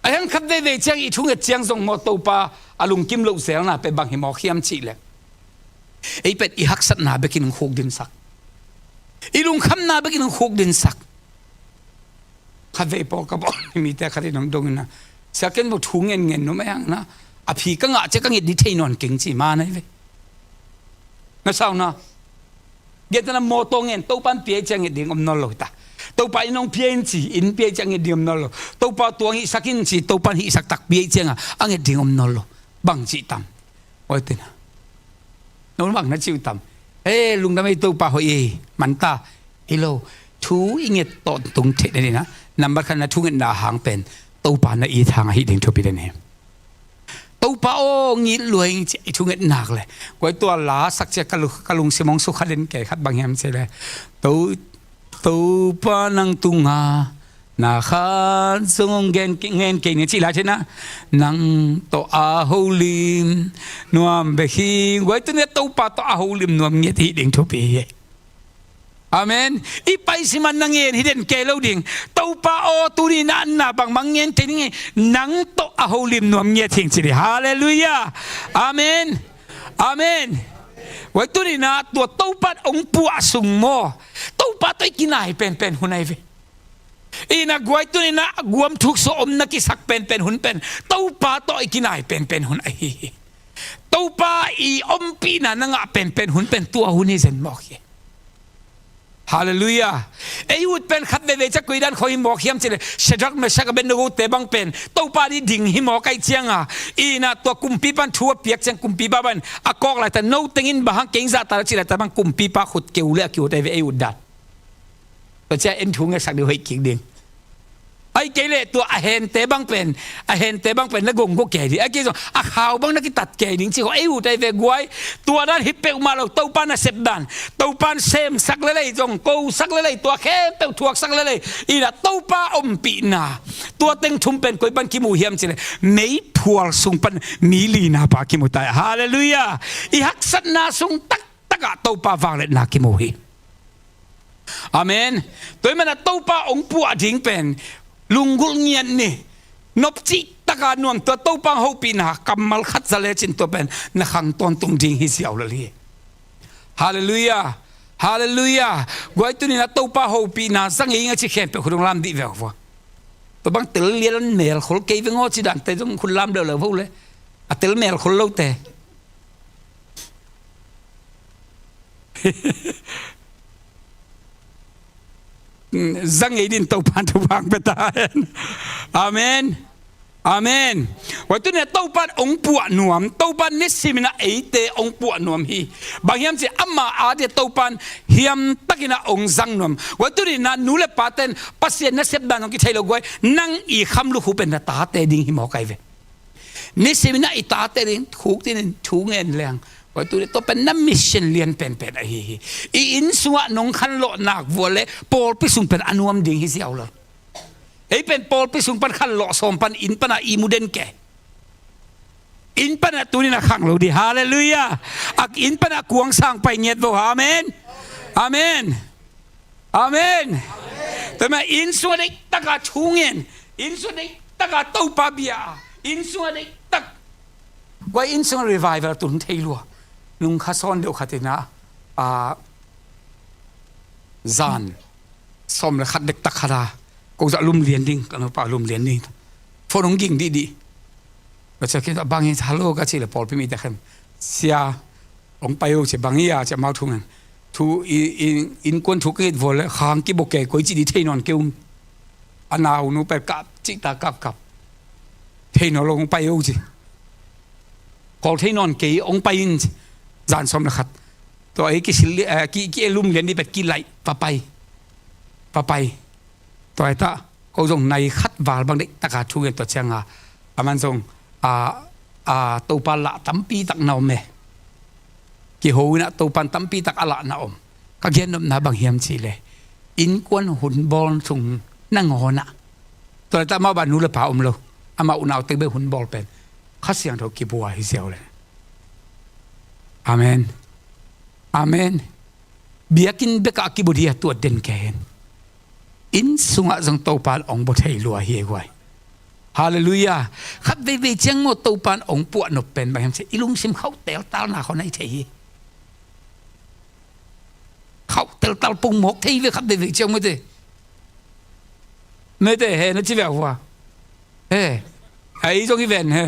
A hiang khat veivei ciang i thunget ciang zong maw, Topa a lungkim loh zelna pen bang hi mawk hiam cih leh, ei pen i haksatna bekin hong khukdinsak, i lungkhamna bekin hong khukdinsak. Khat vei pawl ka bawl mite khat in hong dong in ah, Sia, ken bang thu ngen ngen nuam a hiang na, a phi ka ngah ciang ka nget ding thei nawn keng ci, ma nai ve. Na sau na. Gentehna, mawtaw ngen, Topa in pia hi ciang nget ding om nawn lo hi ta. Topa in hong pia in ci, inn pia hi ciang nget ding om nawn lo. Topa tuang hihsak in ci, Topa in hihsak tak pia hi ciang a, a nget ding om nawn lo. Bang cih tam? Oi, tina. No bang na ci uh tam? He, lungdam ei, Topa hoih ei, man ta. Hi lo, thu i nget tawntung theih nading ah, nambat khat na thungetna hang pen Topa na it hang ahi ding thupi den hi. Topa aw, ngit lua ing ci-a i thunget nak le. Guai, tua la sak ciang ka lu-, ka lungsim hong sukha den kei khat, bang hiam cih leh, To, Topa nang tungah na khat zong hong gen, ngen kei ning ci lai thei na. Nang tawh a holim nuam bek hi. Guai, tuni-a Topa tawh a holim nuam ngiat hi ding thupi hi. Amen. I paisi man na ngen hi den kei lo ding. Topa aw, tuni-in ah na bangmah ngen thei ning ei, nang tawh a holim nuam ngiat hi ing ci ding. Halleluiah. Amen. Amen. Guai, tuni-in ah tua Topa in hong puah sung maw, Topa tawh i kinai penpen hun ahi ve. Ina guai, tuni-in ah guam thuksuah om na kisak penpen hun pen Topa tawh i kinai penpen hun ahi hi. Topa i ompihna na ngah penpen hun pen tua hun hi zen mawk hi. Halleluiah. Ei ut pen khat veivei ciang koi dan khawng hi mawk hiam cih leh, Shadrach, Meshach, Abednego te bang pen Topa ading hi mawk ahih ciang a, ina tua kumpipa in thu a piak ciang kumpipa bang a kawk laitak, no tengin bang hang kei hong zahtak le cih laitak bang kumpipa khut keu le a ki-ut ahi ve, ei ut dan. Tua ciang en thu ngetsak ding hoih kik ding. Ahih kei leh tua a hente bang pen, a hente bang pen na gong gua kei ding. Ahih kei zong a khau bang na kitat kei ding ci khawng ei ut ahi ve guai. Tua dan hi peuhmah lo, Topa nasep dan. Topa in semsak lel ei, zong kosak lel ei, tua khempeuh thuaksak lel ei. Ina Topa ompihna, tua teng thum pen koi pan kimu hiam cih leh, meiphual sung pan mi lina pa kimu ta hi. Halleluiah. I haksatna sung taktak ah Topa vangliatna kimu hi. Amen. Tua ahih manin ah Topa hong puah ding pen lunggulh ngiat ni. Nopcih taka nuam, tua Topa hong hopihna kammal khat za lecin tua pen na khang tawntung ding hi ziau lel hi. Halleluiah. Halleluiah. Guai, tuni-in ah Topa hopihna za ngei ing a ci khempeuh khut hong lam dih ve aw vua. Tua bang tel lian mel khol kei veng aw ci dante zong khut lam leuleu vo le. A tel mel khol lote. Za ngei ding Topa in thupha pia ta hen. Amen. Amen. Guai, tuni-in ah Topa in hong puah nuam, Topa in nisimin ah eite hong puah nuam hi. Bang hiam cih leh amah adingin Topa in hiam takin ah hong zang nuam. Guai, tuni-in ah nu le pate in Pasian nasep dan hong kithei lo guai, nang i kham lukhu pen na tate ding hi mawk ahi ve. Nisimin ah i tate ding khukdin in thu ngen leng, guai, tuni-in tua pen na mission lian penpen ahi hi. I inn sungah nong khanlawh nak vua le pawlpi sung pen a nuam ding hi ziau lel. Ei pen pawlpi sung pan khanlawh sawm pan inn panah ihmu den kei. Inn panah tuni-in a khang lo ding. Halleluiah. A inn panah kuang sang pai ngiat vo. Amen. Amen. Amen. Tua ahih manin inn sungah deihtakin thu ngen, inn sungah deihtakin Topa bia, inn sungah deihtak. Guai, inn sungah revival tun thei lua. Nung kha sawn deuh khat in ah, a, zan sawm le khat dektak khat a, Ko zah lum lian ding, ka nupa lum lian ding. Phone hong ging dihdih. Ka ciah khin, bang hi, hello ka cih leh pawlpi mite khen, sia, hong pai o ci, bang hi a ci, amau thu ngen. Thu i, i, innkuan thu ka nget vua leh khang kibua kei, koi ci ding thei nawn kei ung. A nau nu pen kap cihta kapkap. Thei nawn lo, hong pai o ci. Call thei nawn kei, hong pai in ci. Zan sawm le khat. Tua ei kisil, eh, ki, ki lum lian dih pen kilaih, va pai. Va pai. Tua hi ta, ko zong nai khat val bang deih taka thu ngen tua cianga. Aman zong, a, a, Topa lah tampi tak na om e. Kiho in ah Topan tampi tak a lah na om. Ka gennopna bang hiam cih leh, innkuan hun bawl sung nangawn ah, tua leh ta amau bang nu le pa om lo, amau unau tek bek hun bawl pen Kha Siangtho kibua hi ziau leh. Amen. Amen. Biakinn bekah a kibua dih a tuat den kei hen. Inn sungah zong Topan ong bua thei lua hi e guai. Halleluiah. Khat veivei ciang maw Topan ong puahnop pen bang hiam cih leh i lungsim khauh teltalna khawng ahi thei hi. Khauh teltal pongmawk thei ve khat veivei ciang mete. Mete he na ci ve a hua. He. Ei zong hi ven he.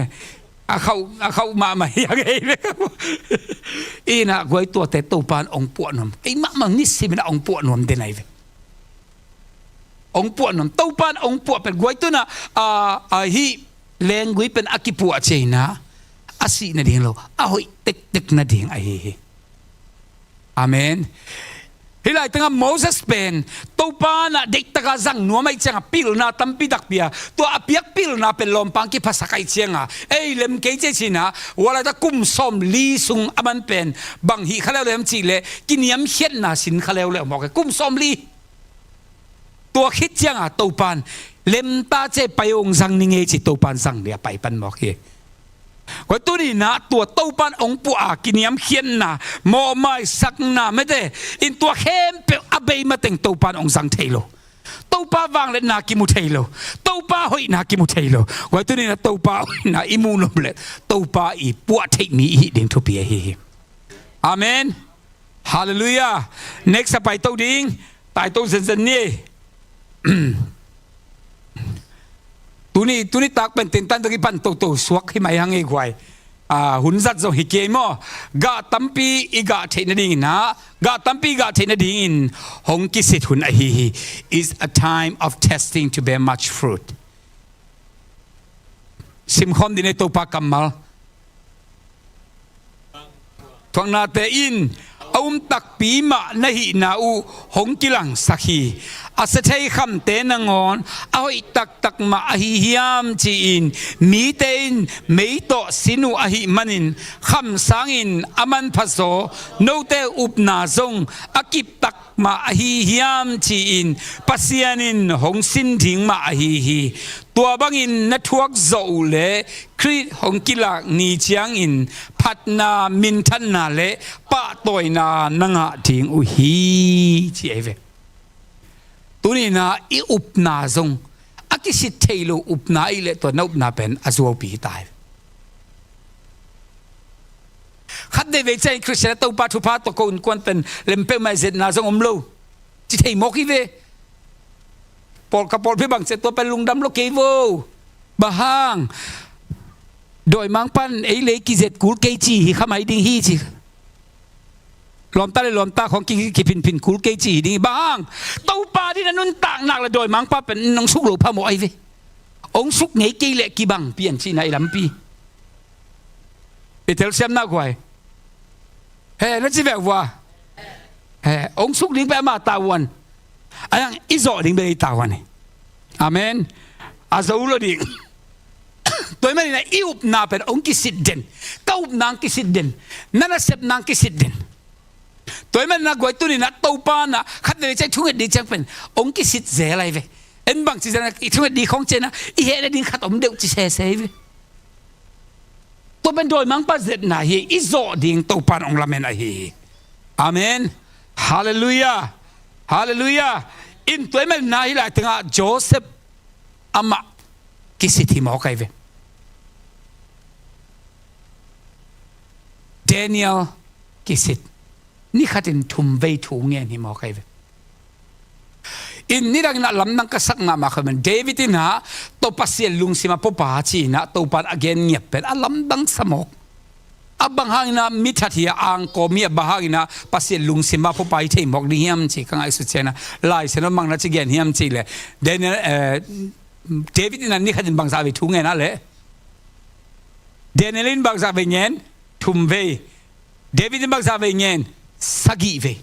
A khauh, a khauh mahmah hi a ngei ve. Ina guai tuate Topan ong puahnuam. Kei mahmah nisim ina ong puahnuam den ahi ve. Ong puahnuam. Topan ong puah pen guai tuna, a, a hih lenggui pen a kipuah ciangina a sih nading lo, a hoih tektek nading ahi hi. Amen. Hih laitengah Moses pen Topa na deihtaka zang nuam ahi cianga pilna tampi tak pia. Tua a piak pilna pen lawmpang kiphasak ahi cianga ei lem kei cia cina. Hua laitah kum sawmli sung a man pen bang hih kha leuleu hiam cihleh kiniamkhiatna sin kha leuleu mawk e, kum sawmli. Tua khit cianga Topan lemta cia pai ong zang ni ngei ci Topan zang dia pai pan mawk hi. Koi tuninah tua Topan ong puah a kiniamkhiatna, mawhmaisakna mete in tua khempeuh a bei mateng Topan ong zang thei lo. Topa vangliatna kimu thei lo. Topa hoihna kimu thei lo. Koi tuninah Topa hoihna i muh nop leh Topa i puah theih mi i hih ding thupi ahi hi. Amen. Halleluiah. Next a paito ding. Taito zenzen ni. Tuni, tuni tak pen tentan tawh kipan toto suak hi mai hang ei guai. A, hun zat zong hi kei maw. Gah tampi i gah theih nadingin ah, gah tampi i gah theih nadingin hong kisit hun ahi hi. Is a time of testing to bear much fruit. Simkhawm dih ni Topa kammal. Thuaknate in a um takpi mah na hihna uh hong kilangsak hi. A sia thei khamte nangawn a hoih taktak mah ahi hiam ci-in mite in mei tawh sin uh ahih manin kham sangin a manpha zaw note upna zong a kiptak mah ahi hiam ci-in Pasian in hong sin ding mah ahi hi. Tua bangin na thuak zawh uh leh Khrih hong kilak ni ciangin phatna, minthanna le pahtawina na ngah ding uh hi, ci ahi ve. Tuninah i upna zong a kisit thei lo upna ahi leh tua na upna pen a zuaupi hi ta hi. Khat veivei ciang i Khristian a Topa thupha tawh ko innkuan pen lem peuhmah i zetna zong om lo ci thei mawk hi ve. Pawl ka pawlpi bang ciah tua pen lungdam lo kei vo. Bang hang? Dawimangpan ei lei kizet kul kei ci hi kha mai ding hi ci. Lawmta le lawmta khawng ki, kiphinphin kul kei ci hi ding hi. Bang hang? Topa ding a nuntak nak le dawimangpa pen nong suk lo phamawh ahi ve. Ong suk ngei kei leh kibang pian cihna i lampi. I telsiamna guai. He, na ci veu vua. He, ong suk ding pen ama tavuan. A yang i zawh ding pen ei tavuan hi. Amen. A zo lo ding. Tua i maninah i upna pen ong kisit den. Ka upna ong kisit den. Na nasepna ong kisit den. Tua i maninah guai tuninah Topa na khat vei ciang thunget ding ciang pen ong kisit zel ahi ve. En bang ci zel na i thunget ding khawng cianah i hehna ding khat om deuh ci sese ahi ve. Tua pen dawimangpa zetna hi, i zawh ding Topan ong lamen ahi hi. Amen. Halleluiah. Halleluiah. In tua i maninah hih lai tengah Joseph amah kisit hi mawk ahi ve. Daniel kisit. Ni khatin thum vei thu ngen hi mawk ahi ve. In nidangin ah lamdang ka sak mahmah kha pen David in ah, Topa Pasian lungsim a puapa ci-in ah Topa in a gen ngiat pen a lamdang sa mawk. A bang hangin ah mi that hi a, angkawm hi a, bang hangin ah Pasian lungsim a puapa hi thei mawk ding hiam ci ka ngaihsut ciangin ah, Lai Siangtho bang na ci gen hiam cih leh, Daniel, eh, David in ah ni khatin bangzah vei thu ngen a leh, Daniel in bangzah vei ngen? Thum vei. David in bangzah vei ngen? Sagih vei.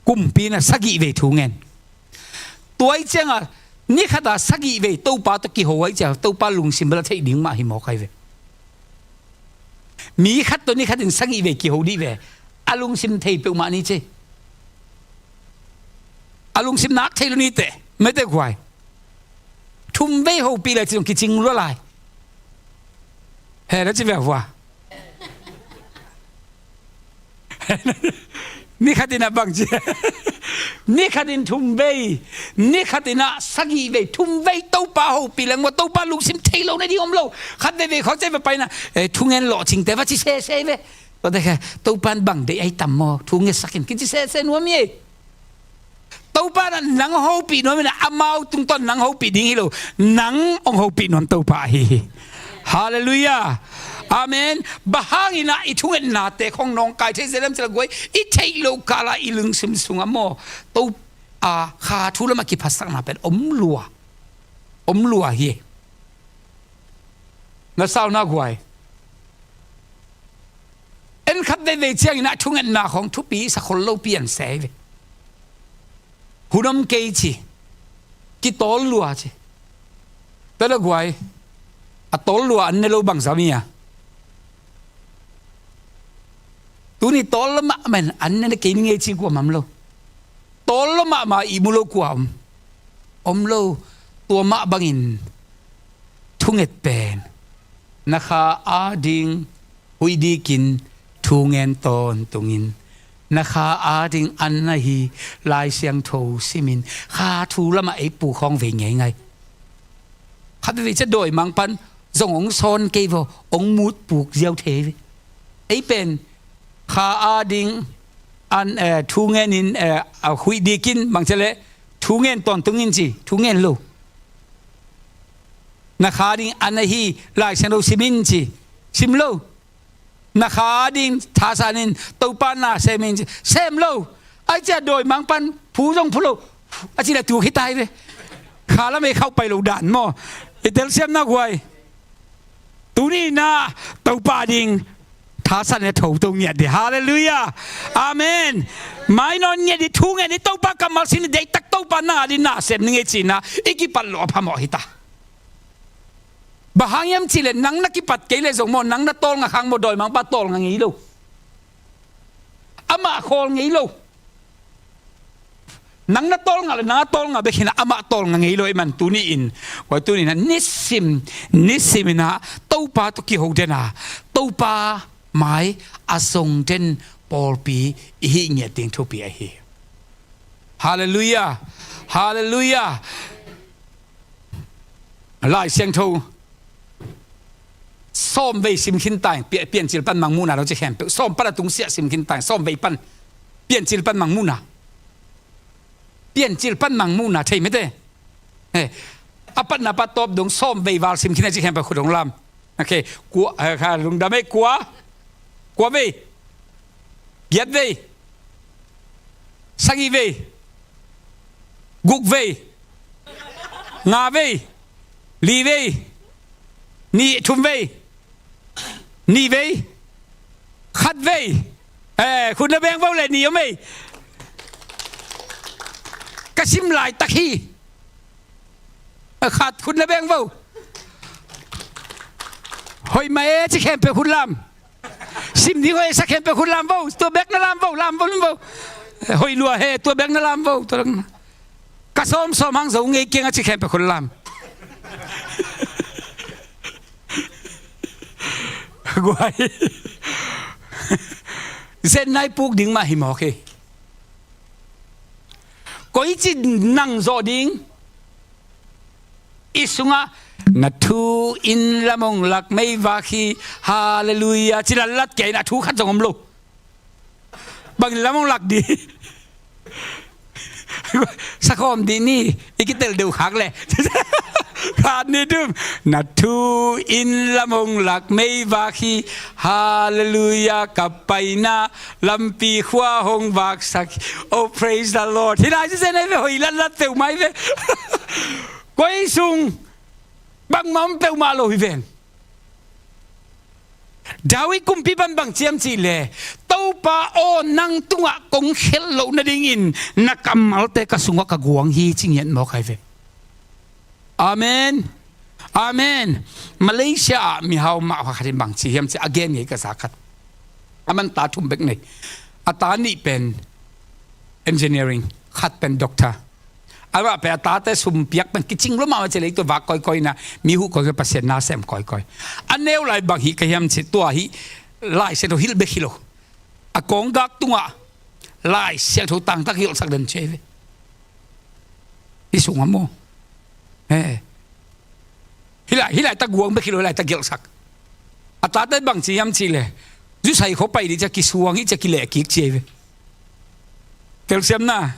Kumpi in ah sagih vei thu ngen. Tua ahih ciangin ah ni khat a sagih vei Topa tawh kiho ahih ciangin Topa lungsim bel a theih ding mah hi mawk hi ve. Mi khat tawh ni khatin sagih vei kiho dih ve. A lungsim thei peuhmah ni ci. A lungsim nak thei lo ni teh. Mete guai. Thum vei hopih lai ci zong kicing lua lai. He, na ci ve hua. Ni khatin ah bang ci. Ni khatin thum vei. Ni khatin ah sagih vei. Thum vei Topa hopih leng maw, Topa lungsim thei lo na ding om lo. Khat vei vei khawng ci ve pai in ah, eh, thungen lawhcingte va ci sese ve. Tuate kha, Topa in bang deih ahi tam maw, thu ngetsak in kici sese nuam hi. Topa in ah nang hopih nuam in ah, amau tungtawn nang hopih ding hi lo, nang hong hopih nuam Topa ahi hi. Halleluiah. Amen. Bang hangin ah i thungetnate khong nawngkai thei zel hiam cih leh guai, i theih loh kal a i lungsim sungah maw, Topa kha thu lamah kiphatsakna pen om lua. Om lua hi. Na sau na guai. En khat veivei ciangin ah thungetna khong thupi sa khol lo pian se hi ve. Hun om kei ci. Kitawl lua ci. Tua leh guai, a tawl lua an ne lo bangzah mi a. Tuni tawl lua mahmah in an ne kei ning ei ci kuamah om lo. Tawl lua mahmah ihmu lo kua om? Om lo. Tua mah bangin thunget pen na kha ading huih dikin thu ngen tawntungin, na kha ading an ahi Lai Siangtho simin, kha thu lamah ei puk khawng vei ngeingai. Khat veivei ciang dawimangpa'n zong hong sawn kei vaw, hong mut puk ziau thei ve. Ei pen kha ading an, eh, thu ngenin, eh, a huih dikin bang ci leh, thu ngen tawntungin ci, thu ngen lo. Na kha ding an ahi Lai Siangtho simin ci, sim lo. Na kha ding thasanin Topa na semin ci, sem lo. Ahih ciang dawimangpa'n phu zong phu lo. A cih leh tuk hi ta hi ve. Kha lam ei khauh pai lo dan maw. I telsiamna guai. Tuni in ah Topa ding thasan in ah tho to ngiat dih. Halleluiah. Amen. Mai nawn ngiat dih, thu ngen dih, Topa kammal sin dih, deihtak Topa na ding na sem ning ei ci-in ah i kipat loh a phamawh hi ta. Bang hang hiam cih leh nang na kipat kei leh zong maw, nang na tawlnga khang maw, dawimangpa tawlnga ngei lo. Amah khawl ngei lo. Nang na tawlnga leh nang a tawlnga bek hi in ah amah tawlnga ngei lo ahih man tuni-in, guai, tuni-in ah nisim, nisimin ah Topa tawh kiho den a, Topa mai a zong den pawlpi i hih ngiat ding thupi ahi hi. Halleluiah. Halleluiah. Lai Siangtho sawm vei sim khin ta in, Pia-, Piancil pan Mangmuhna lo ci khempeuh, sawm pan a tungsiah sim khin ta in, sawm vei pan, Piancil pan Mangmuhna. Piancil pan Mangmuhna thei mete. Eh, a patna pan a tawp dong sawm vei val sim khin a ci khempeuh khut hong lam. Ok, kua, eh, kha lungdam ei, kua, kua vei, giat vei, sagih vei, guk vei, nga vei, li vei, nih, thum vei, nih vei, khat vei. Eh, khut na beng vo leh nih om ei. Ka sim laitak hi. Eh, khat, khut na beng vo. Hoih mah e ci khempeuh khut lam. Sim ding hoih sa khempeuh khut lam vo. Tua bek na lam vo, lam vo, lam vo. Eh, hoih lua he, tua bek na lam vo. Tua bek na. Ka sawmsawm hang zo ngei keng a ci khempeuh khut lam. Guai. Zen nai puk ding mah hi mawk hi. Koici nang zawh ding? I sungah na thu in lam hong lak meivak hi, halleluiah, ci latlat kei in a thu khat zong om lo. Bang lam hong lak dih? Sakhawm dih ni, i kitel deuh khak le. Khat ni tum, na thu in lam hong lak meivak hi, halleluiah, ka paina lampi khua hong vaksak hi. Oh, praise the Lord. Hi lai sisen ai ve, hoi latlat peuhmah ai ve. Koi sung bangmah om peuhmah lo hi ven. David kumpi pan bang ci hiam cih leh, Topa aw, nang tungah kong khelh loh nadingin na kammalte ka sungah ka guang hi, ci ngiat mawk ai ve. Amen. Amen. Malaysia ah mihau mah khat in bang ci hiam cih a gen ngei ka za khat. A man ta thum bek nei. A ta nih pen engineering, khat pen doctor. A mah pen a tate sum piak pen kicing lo mah, mah ci leh tua vak kawikawi na, mi huh kawikawi, Pasian na sem kawikawi. A neu lai bang hih ka hiam cih, tua hih Lai Siangtho hilh bek hi lo, a kawnggak tungah Lai Siangtho tangtak hilhsak den ci ai ve. Hih sungah maw. Eh. Hih lai, hih lai tak guang bek hi lo, hih lai tak gelhsak. A tate bang ci hiam cih leh, zusai khua pai dih cia kisuang hi cia kileh kik ci ai ve. Telsiam na.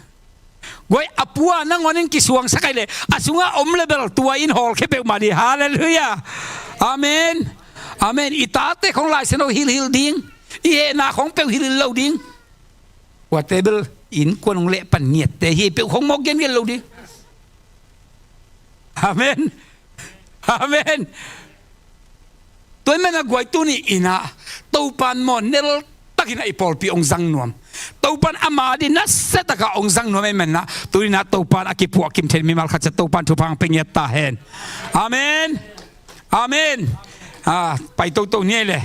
Guai, a pua nangawn in kisuangsak ai leh, a sungah om le bel tua in hawlkhia peuhmah dih. Halleluiah. Amen. Amen. I tate khong Lai Siangtho hilhhilh ding, i hehna khong peuh hilhhilh lo ding. Tua te bel innkuan hong lehpan ngiatte hi peuh khong mawk gengen lo ding. Amen. Amen. Tua ahih manin ah guai, tuni in ah Topan maw, neltak in ah i pawlpi hong zang nuam. Topan ama ading nasia takin hong zang nuam ahih manin ah, tuni in ah Topan a kipuah kim thei mimal khat ciat Topan thupha hong pia ngiat ta hen. Amen. Amen. Ah, pai toto ni ei le.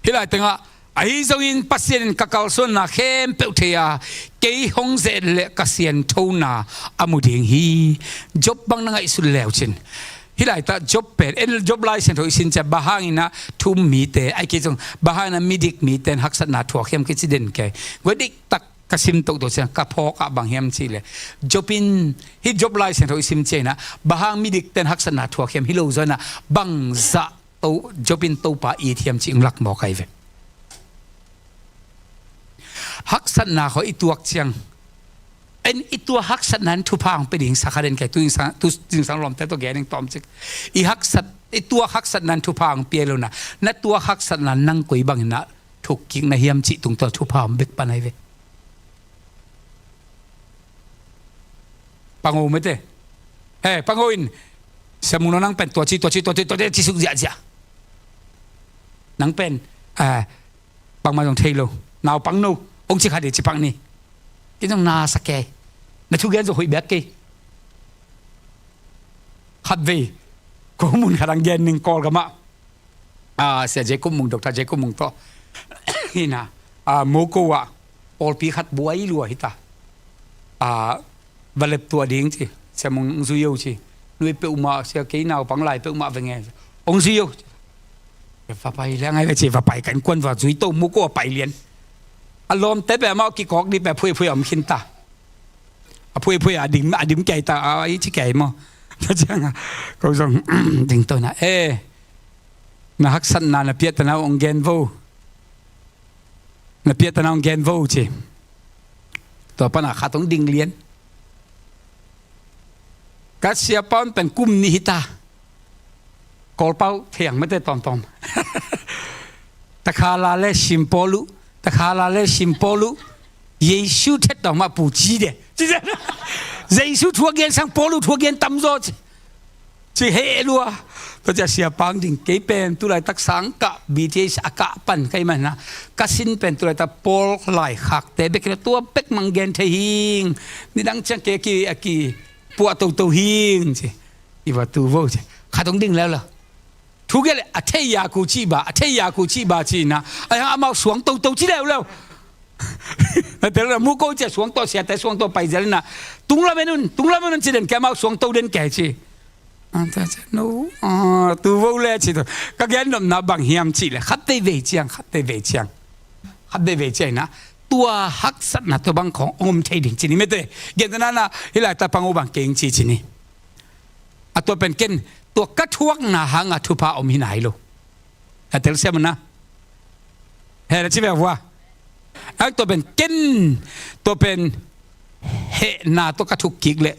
Hih lai tengah, ahi zongin Pasian in ka kalsuanna khempeuh thei a, kei hong ze-et leh ka sianthona a mu ding hi. Job bang na ngaihsun leu cin. Hih laitak Job pen, en Job Lai Siangtho i sim ciang, bang hangin ah thu-um mite, ahih kei zong bang hangin ah midik mite in haksatna thuak hiam kici den kei. Guai, diktak ka sim toto ciang ka phawk ah bang hiam cih leh, Job in, hih Job Lai Siangtho i sim ciangin ah, bang hang midikte in haksatna thuak hiam, hi lo zaw in ah bangzah To, Job in Topa it hiam cih hong lak mawk ai ve. Haksatna khawng i tuak ciang, en, i tuak haksatna in thupha hong pia ding sa kha den kei, tu zingsang, tu zingsang lawmte tawh gen ing tawmcik. I haksat, i tuak haksatna in thupha hong pia lo in ah, na tuak haksatna in nang koi bangin ah thukkik na hiam cih tungtawn thupha hong bek pan ai ve. Pang o mete. He, pang o in. Sia Mung Nawn, nang pen tua ci, tua ci, tua ci, tua ci, ci suk ziahziah. Nang pen, ah, bangmah zong thei lo. Naupang no, hong ci kha dih ci pak ni. Kei zong na sa kei. Na thugen zong hoih bek kei. Khatvei, ko mun khat hong gen ning, Kawlgam ah. Ah, Sia Jacob Mung, Doctor Jacob Mung tawh. Hi in ah, ah, Moko ah, pawlpi khat buai lua hi ta. Ah, va lep tuah ding ci. Sia Mung hong zui o ci. Nui peuhmah, sia, kei naupang lai peuhmah ve nge. Hong zui o. Va pai liang ai ve ci, va pai, ka innkuan va zui to, Moko a pai lian. A lawmte pen amau kikawk ding pen phuiphui a om khin ta. A phuiphui a dim, a dim kei ta, a i ci kei maw. Tua ciang a, ko zong ding to in ah, eh, na haksatna na piahtana uh hong gen vo. Na piahtana uh hong gen vo ci. Tua pan a khat hong ding lian. Ka siapa un pen kum nih hi ta. Kawlpau thiang mete tawmtawm. Takhala le sim pawl uh, takhala le sim pawl uh. Jesu thet tawh mah pu ci de. Jesu thu a gen sang Paul uh thu a gen tamzaw ci. Ci heh lua. Tua ciang siapa hong ding, kei pen tulaitak sang kah, B T H a kah pan ka hih manin ah, ka sin pen tulaitak Paul laikhakte bek hi lo, tua bek mah hong gen thei hing. Nidang ciang kei a ki, a kipuah toto hing ci. I va tu vo ci. Khat hong ding leuleu. Thu gen leh, a thei ya ku cih ba, a thei ya ku cih ba ci in ah, a hang amau suang toto ci leuleu. Na tel na mu ko ci a suang to, siate suang to pai zel in ah, tung lamen un, tung lamen un ci den kei, amau suang to den kei ci. Ah, ta ci, no, ah, tu vo le ci to. Ka gen nopna bang hiam cih leh, khat veivei ciang, khat veivei ciang. Khat veivei ciang in ah, tua haksatna tua bang khawng om thei ding ci ni mete. Gentehna in ah, hih laitak pang o bang keng ci ci ni. A tua pen ken, tua ka thuakna hangah thupha om hi nai lo. A telsiam un ah. He, na ci ve vua. A tua pen ken, tua pen hehna tawh ka thukkik leh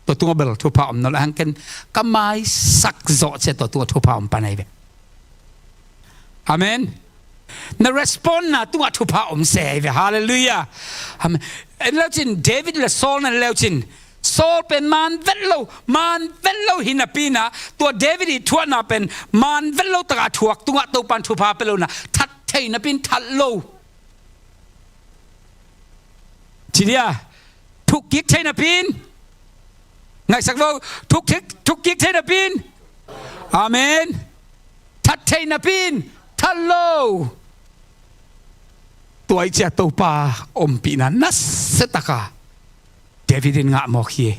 tua tungah bel thupha om nawn lo, ahang ken ka maisak zawh ciang tua tungah thupha om pan ahi ve. Amen. Na respond na tungah thupha om se ahi ve. Halleluiah. Amen. En leucin David le Saul na leucin Saul pen man vet lo, man vet lo hi napi-in ah, tua David ii thuakna pen man vet lo takah a thuak tungah Topan thupha pia lo-in ah, that thei napi-in that lo. Ci dia, thukkik thei napi-in, ngaihsak vo, thukkik, thukkik thei napi-in. Amen. That thei napi-in that lo. Tua ahih ciang Topa ompihna nasia taka David in ngah mawk hi.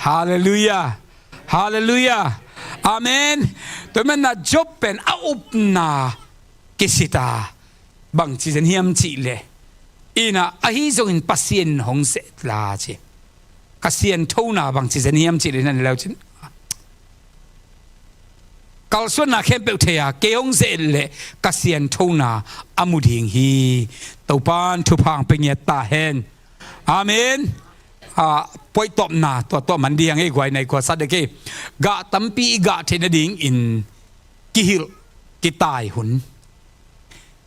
Halleluiah. Halleluiah. Amen. Tua ahih manin ah Job pen a upna kisit a, bangci zen hiam cih leh, in ah ahi zongin Pasian in hong ze-et la ci. Ka sianthona bangci zen hiam cih leh, na leucin kalsuanna khempeuh thei a, kei hong ze-et leh ka sianthona a mu ding hi. Topan thupha hong pia ngiat ta hen. Amen. Ah, puaitawpna tua, tua man ding ei guai, na i guai sa dek hi. Gah tampi i gah theih nadingin kihilh kitai hun.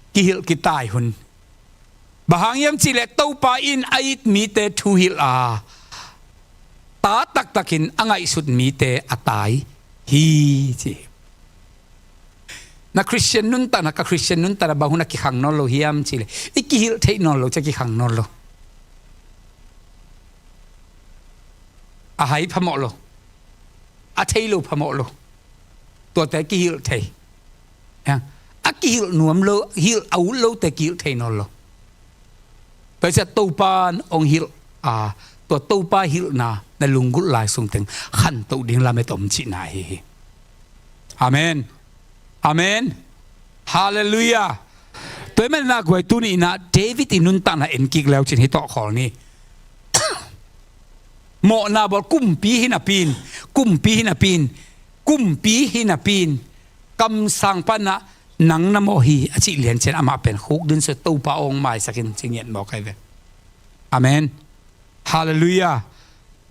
Kihilh kitai hun. Bang hang hiam cih leh Topa in a it mite thuhilh a, ta taktakin a ngaihsut mite a tai hi ci. Na Khristian nuntakna, ka Khristian nuntakna bang hun a kikhang nawn lo hiam cih leh, i kihilh theih nawn lo ciang kikhang nawn lo. A hai phamawh lo, a thei lo phamawh lo. Tuate kihilh thei. A kihilh nuam lo, hilh a ut lote kihilh thei nawn lo. Tua ahih ciang Topan hong hilh a, tua Topa hilhna na lunggulh lai sungteng khantoh ding lamet om cihna ahi hi. Amen. Amen. Halleluiah. Tua ahih manin ah guai, tuni-in ah David ii nuntakna en kik leucin hi tawh khawl ni. Mawhna bawl kumpi hi napi-in, kumpi hi napi-in, kumpi hi napi-in, kamsang pan ah nang na mawh hi a cih lianciang amah pen khukdin sua, Topa hong maisak in ci ngiat mawk ahi ve. Amen. Halleluiah.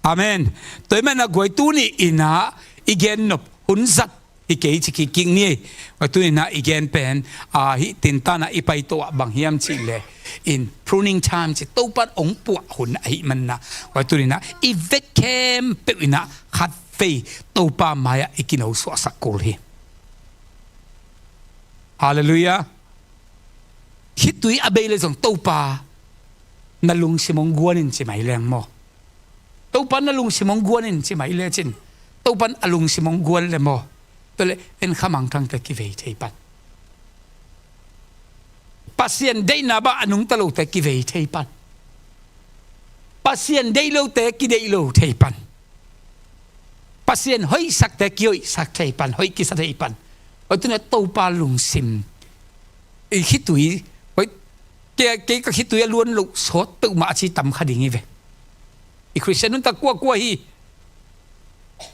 Amen. Tua ahih manin ah guai, tuni-in ah i gen nop hun zat hi kei ci kik ni. Guai, tuni-in ah i gen pen, ah, hih tintan ah i paito ah bang hiam cih leh, in pruning time ci, Topan hong puah hun ahih manin ah, guai, tuni-in ah i vek khempeuh in ah khatvei Topa mai-ah i kino suahsak kul hi. Halleluiah. Khitui a bei leh zong Topa na lungsim hong guan in ci mai leng maw. Topan na lungsim hong guan in ci mai lecin, Topan a lungsim hong guan leh maw, tua leh en kha mangthangte kivei thei pan. Pasian deihna bang a nungta lote kivei thei pan. Pasian deih lote kideih lo thei pan. Pasian hoihsakte kihoihsak thei pan, hoih kisa thei pan. Oi, tuni-in ah Topa lungsim, i khitui, oi, kei, kei ka khitui a luan loh sawt peuhmah a ci tam kha ding hi ve. I Khristian nuntak kuakua hi.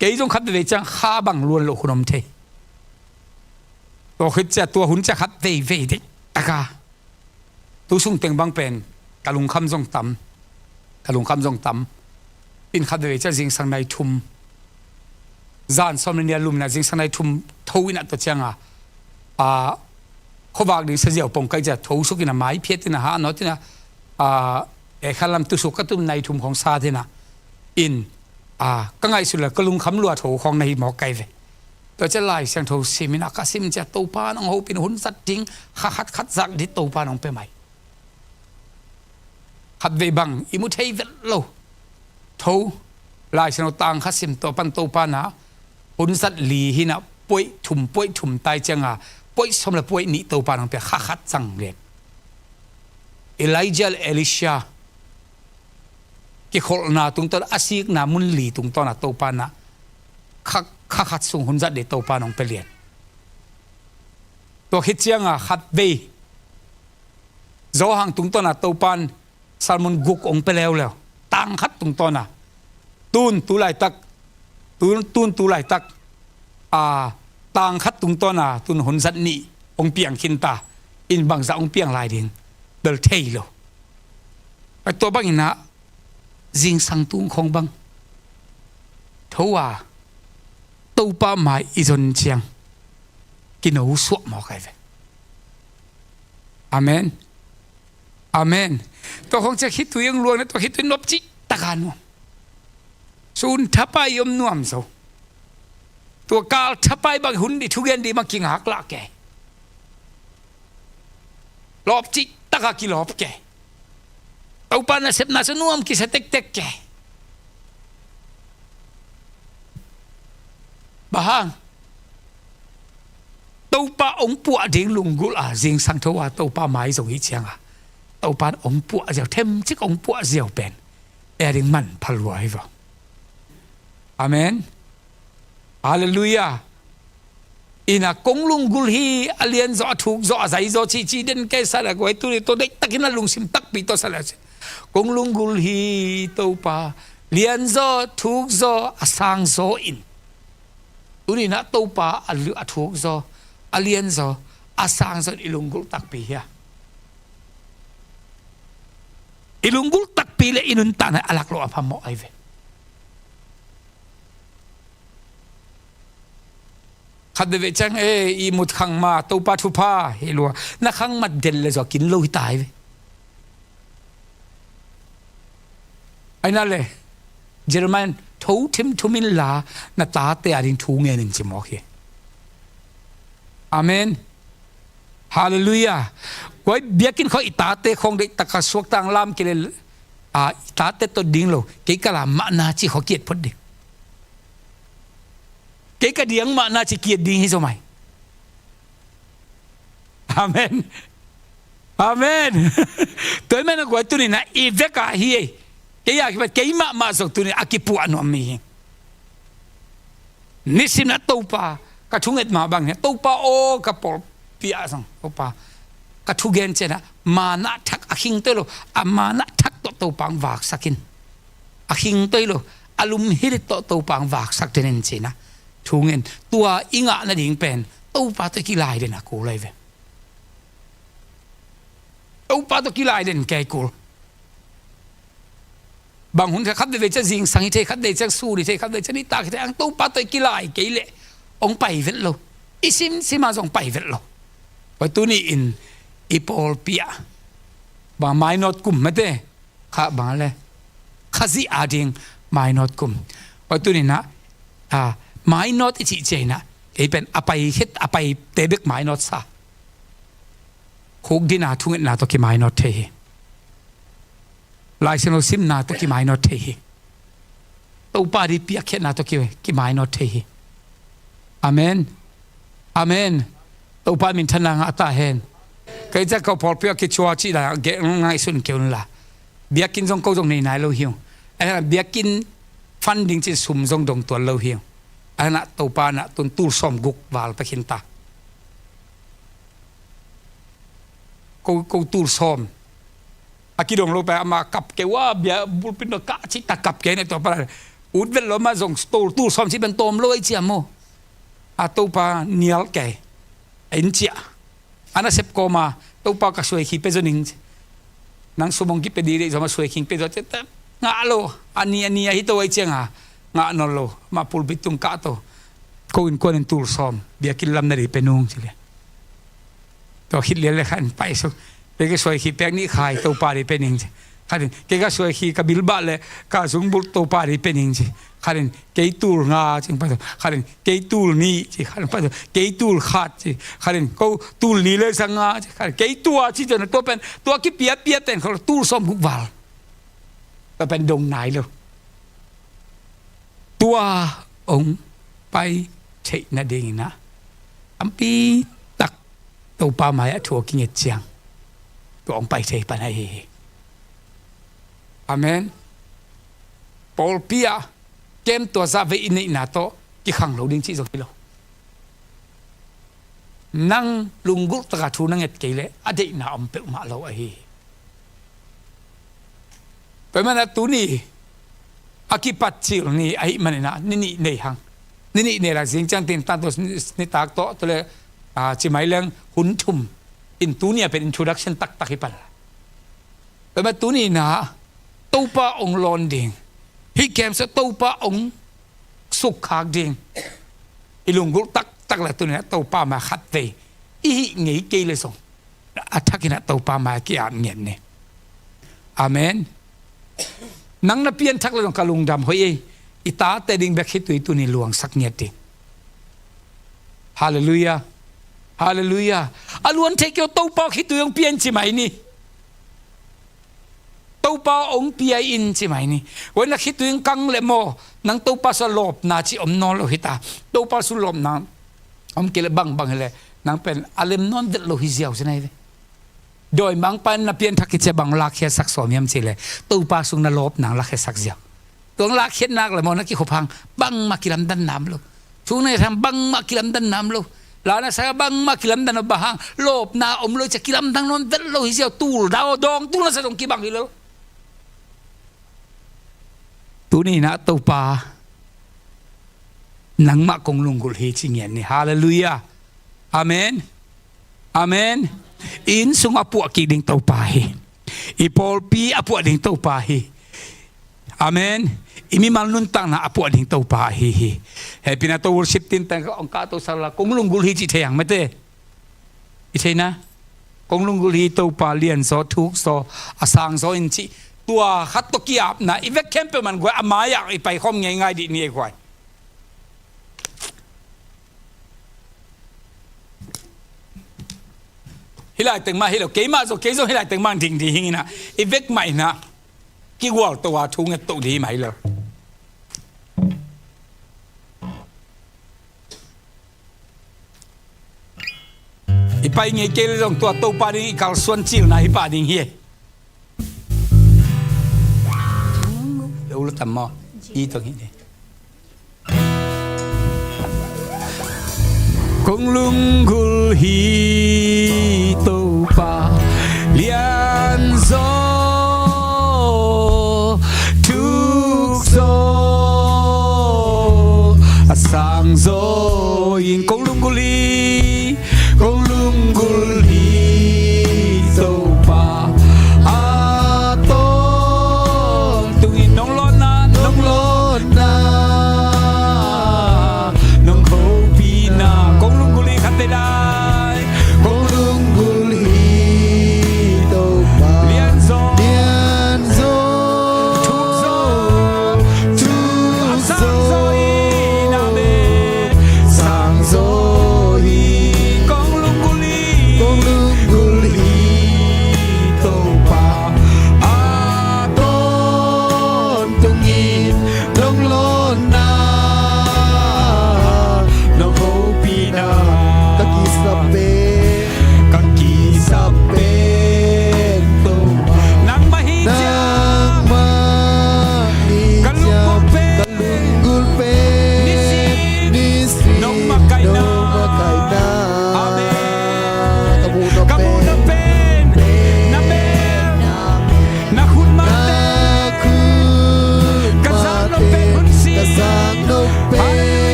Kei zong khat veivei ciang kha bang luan loh hun om thei. Tua khit ciang, tua hun ciang khat veivei dek taka, tu sung teng bang pen ka lungkham zong tam, ka lungkham zong tam. In khat veivei ciang zingsang nai thum, zan sawm le nih a lum in ah zingsang nai thum tho in ah, tua ciang a, a, khuavak ding saziau pong kai ciang tho suk in ah, mai phiat in ah, ha nawt in ah, a, e khan lam tusuk ka tum nai thum khawng sat in ah, in, a, ka ngaihsut leh ka lungkham lua tho khawng na hi mawk kai ve. Tua ciang Lai Siangtho sim in ah, ka sim ciang Topa in hong hopih in, hun zat ding, kha khat khat zak ding Topa in hong pia mai. Khat vei bang i mu thei vet lo. Tho, Lai Siangtho tang khat sim, tua pan Topa in ah hun zat li hi in ah, point thum, point thum tai ciang a, point sawm le point nih Topa in hong pia, kha khat zang lian. Elijah le Elisha kikholhna tungtawn, a sikna mun li tungtawn ah Topa in ah kha, kha khat sung hun zat ding Topa in hong pia lian. Tua khit ciang a khat vei Johan tungtawn ah Topa in sermon guk hong pia leuleu, tang khat tungtawn ah. Tun tu laitak, tun, tun tu laitak, a, tang khat tungtawn ah tun hun zat nih hong piang khin ta, in bangzah hong piang lai ding bel thei lo. A, tua bang in ah zingsang tung khawng bang tho a, Topa mai i zon ciang kino suah mawk ai ve. Amen. Amen. Tua khawng ciang khitui ang luang na, tua khitui nop cih taka nuam. Sun thapai i om nuam zo. Tua kal thapai bang hun di thugen di ma kingak lah ke. Lawp cih taka kilawp ke. Topa nasepna cu nuam kisa tektek ke. Bang hang? Topa ong puah ding lunggulh a, zingsang tho a Topa mai zong hi ciang a, Topa ong puah ziau, themcik ong puah ziau pen ei a ding manpha lua hi vaw. Amen. Halleluiah. Ina kong lunggulh hi, a lianzaw, a thukzaw, a zaizaw cihcih den kei sa le guai, tuni tawh deihtakin a lungsim takpi tawh sa le cih. Kong lunggulh hi Topa, lianzaw, thukzaw, a sangzaw in. Tuni na Topa a lu-, a thukzaw, a lianzaw, a sangzaw in i lunggulh takpi hia? I lunggulh takpi le i nuntakna a lak lo a phamawh ai ve. Khat veve ciang e, i mut khang ma Topa thupha hi lua, na khang mat del le zaw kin lo hi tai ve. Aina le Jeremiah tho thimthum in la, na tate a ding thu ngen in ci mawk hi. Amen. Halleluiah. Kuai biakinn khawng i tate khawng deih taka suak tang lam kile a, i tate tot ding lo, kei ka lam mahna ci khawng kiat phot ding. Kei ka diang mahna ci kiat ding hi zo mai. Amen. Amen. Tua i men a guai tuni na i vek a hi ei. Kei a kipat kei mahmah zong tuni a kipuah nuam mi hi. Nisim na Topa ka thunget ma bang hi. Topa aw ka pawlpi a zong Topa ka thugen cian a manah thak a khing toi lo. A manah thak tawh Topa ang vaksak in. A khing toi lo, a lum hilit tawh Topa ang vaksak tenin cina. Thungen, tua i ngah nading pen Topa tawh kilai den a kul ai ve. Topa tawh kilai den kei kul. Bang hun khat veve ciang zingsang hi thei, khat veve ciang sun hi thei, khat veve ciang nitak hi thei, ang Topa tawh kilai kei leh ong pai vet lo. I simsim a zong pai vet lo. Tua tuni in i pawlpi ah bang mainawt kum mate. Kha bang le Khazih a ding mainawt kum. Oi, tuni na, a, mainawt i cih ciai na, kei pen a pai het, a pai te bek mainawt sa. Khuk dina thungetna tawh kimainawt thei hi. Laisiangtho simna tawh kimainawt thei hi. Topa di piakkhiatna tawh ki, kimainawt thei hi. Amen. Amen. Topa minthanna ngah ta hen. Kei ciah ko pawlpi ah kicuah cih la, ngaihsun kei un la. Biakinn zong ko zong nei nai lo hi ung. Ahi hang biakinn funding cih sum zong dong tuan lo hi ung. Ahi hang Topa na tun tul sawm guk val pekhin ta. Ko, ko tul sawm. A kidong lo pai, amah kap kei ua, bia bulpit no kah cih ta kap kei ne tua pa. Ut vet lo mah zong tul, tul sawm cih pen tawm lo ei ciam maw. A Topa nial kei. A in ciah. A nasep kawma, Topa ka suai khi pe zo ning. Nang sumong ki pe di dei zong a suai khing pe zo. Ngah lo, a ni, a ni a hi to ei ciang a. Ngah nawn lo, mah pulpit tung kah to. Ko in kuan in tul sawm, biakinn lam na dei pe nung ci le. Tua khit lian le khan pai suk. Kei ka suai khi pek nih khai Topa dei pe ning ci. Khatin, kei ka suai khi ka bilbah le ka zungbulh Topa dei pe ning ci. Khatin, kei tul nga ci, pai to. Khatin, kei tul nih ci. Khatin, pai to. Kei tul khat ci. Khatin, ko tul nih le sang nga ci. Khatin, kei tua ci, tua pen, tua kipiapia pen, ko tul sawm guk val. Tua pen dong nai lo. Tua ong pai theih nadingin ah tampi tak Topa mai-ah thu a kinget ciang tua ong pai thei pan ahi hi. Amen. Pawlpi ah kem tua zah vei i neihna tawh kikhang lo ding cih zong hi lo. Nang lunggulh taka thu na nget kei leh a deihna om peuhmah lo ahi hi. Tua hi manah tuni a kipat cil ni ahi maninah ni nih nei hang. Ni nih nei la zing ciang tin tan tua nitak tawh tua le, a, cimai leng hun thum in tuni a pen introduction taktak hi pan la. Tua hi manah tuni na Topa hong lawn ding. Hih kem seh Topa hong sukkhak ding. I lunggulh taktak le tuni-in ah Topa mai-ah khatvei i hih ngei kei le zong a thakin ah Topa mai-ah ki-ap ngiat ni. Amen. Nang na pianthak le zong ka lungdam hoih ei. I tate ding bek khitui tuni luangsak ngiat ding. Halleluiah. Halleluiah. A luan thei kei uh Topa khitui hong pia in ci mai ni. Topa hong pia in ci mai ni. Huan na khitui hong kang le maw, nang Topa sung lawpna ci om nawn lo hi ta. Topa sung lawpna om kei le bangbang hi le nang pen a lem nawn vet lo hi ziau ci na hi ve. Dawimangpa in na pianthak khit ciang bang lakkhiatsak sawm hiam ci le Topa sung na lawpna hong lakkhiatsak ziau. Tua hong lakkhiat nak le maw na kikhop hang bangmah kilamdanna om lo. Thu na nget hang bangmah kilamdanna om lo. La na sak hang bangmah kilamdanna om, bang hang lawpna om lo ciang kilamdang nawn vet lo hi ziau. Tul dawng, dawng tul na sa zong kibang hi lo. Tuni-in ah Topa nangmah kong lunggulh hi ci ngiat ni. Halleluiah. Amen. Amen. I inn sung a puah kik ding Topa hi. I pawlpi a puah ding Topa hi. Amen. I mimal nuntakna a puah ding Topa ahi hi. Hehpihna tawh worship team teng hong kahto sak la, kong lunggulh hi cih thei hang mate. I thei na? Kong lunggulh hi Topa lianzaw, thukzaw, a sangzaw in cih. Tua khat tawh ki-apna i vek khempeuh man guai a mai-ah i paikhawm ngeingai dih ni ei guai. Hih lai teng mah hi lo, keimah zong, kei zong hih lai teng mah ding ding hi-in ah, i vek mah in ah kigualto a thu ngetto ding hi mah hi lo. I pai ngei kei le zong tua Topa ding i kalsuan cilna hi pah ding hi. Lo lo tam maw? I tong hi ni. Kong lunggulh hi Topa lianzaw, thukzaw, a sangzaw in kong lunggulh hi. Kong lunggulh hi Topa a tawntung in nong lawnna, nong lawnna, nong hopihna. Kong lunggulh hi khatvei lai. Kong lunggulh hi Topa lianzaw.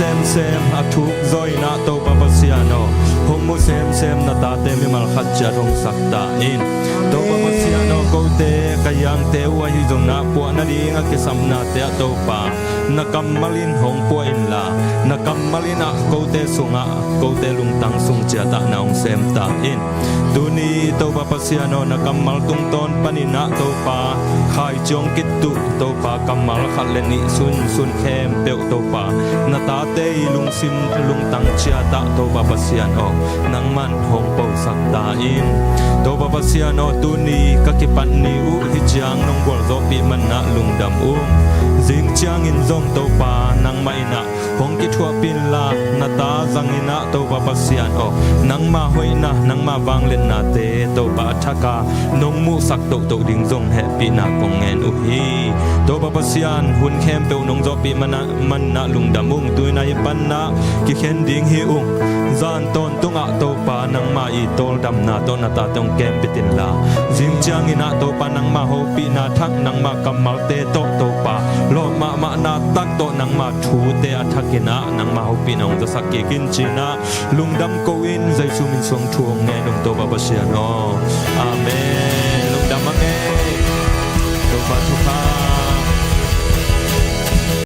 semsem a thuk zaw in ah Topa Pasian aw, hong mu semsem na tate mimal khat ciat hong sak ta in. Topa Pasian aw, kote ka hiangte uh ahi zongin ah puah nading a kisapnate ah Topa na kammal in hong puah inla, na kammal in ah kote sungah, kote lungtang sung ciat ah na hong sem ta in. Tuni Topa Pasian aw, na kammal tungtawn panin ah Topa khaici hong kituh Topa kammal khat le nih sunsun khempeuh Topa na tate i lungsim lungtang ciat ah Topa Pasian aw, nangman hong posak ta in. Topa Pasian aw, tuni ka kipat ni uh hi ciang nong gualzawhpih manin ah lungdam ung. Zing ciangin zong Topa nangmah in ah hong kithuahpih inla, na ta zangin ah Topa Pasian aw, nangma hoihna, nangma vangliatnate Topa a thak a nong muhsak tohtoh ding zong hehpihna kong ngen uh hi. Topa Pasian, hun khempeuh nong zawhpih manin ah lungdam ung. Tu-in ah hih panin ah kikhen ding hi ung. Zan tawntungah Topa nangma i tawldamna tawh na tate hong kempit inla, zing ciangin ah Topa nangma hopihna thak, nangma kammalte tawh Topa lawp mahmahna tak tawh nangma thute a thakin ah nangma hopihna hong zasak kik in ci-in ah lungdam ko-in Jesu min suang thu hong ngen ung Topa Pasian aw. Amen. Lungdam a ngei. Topa thupha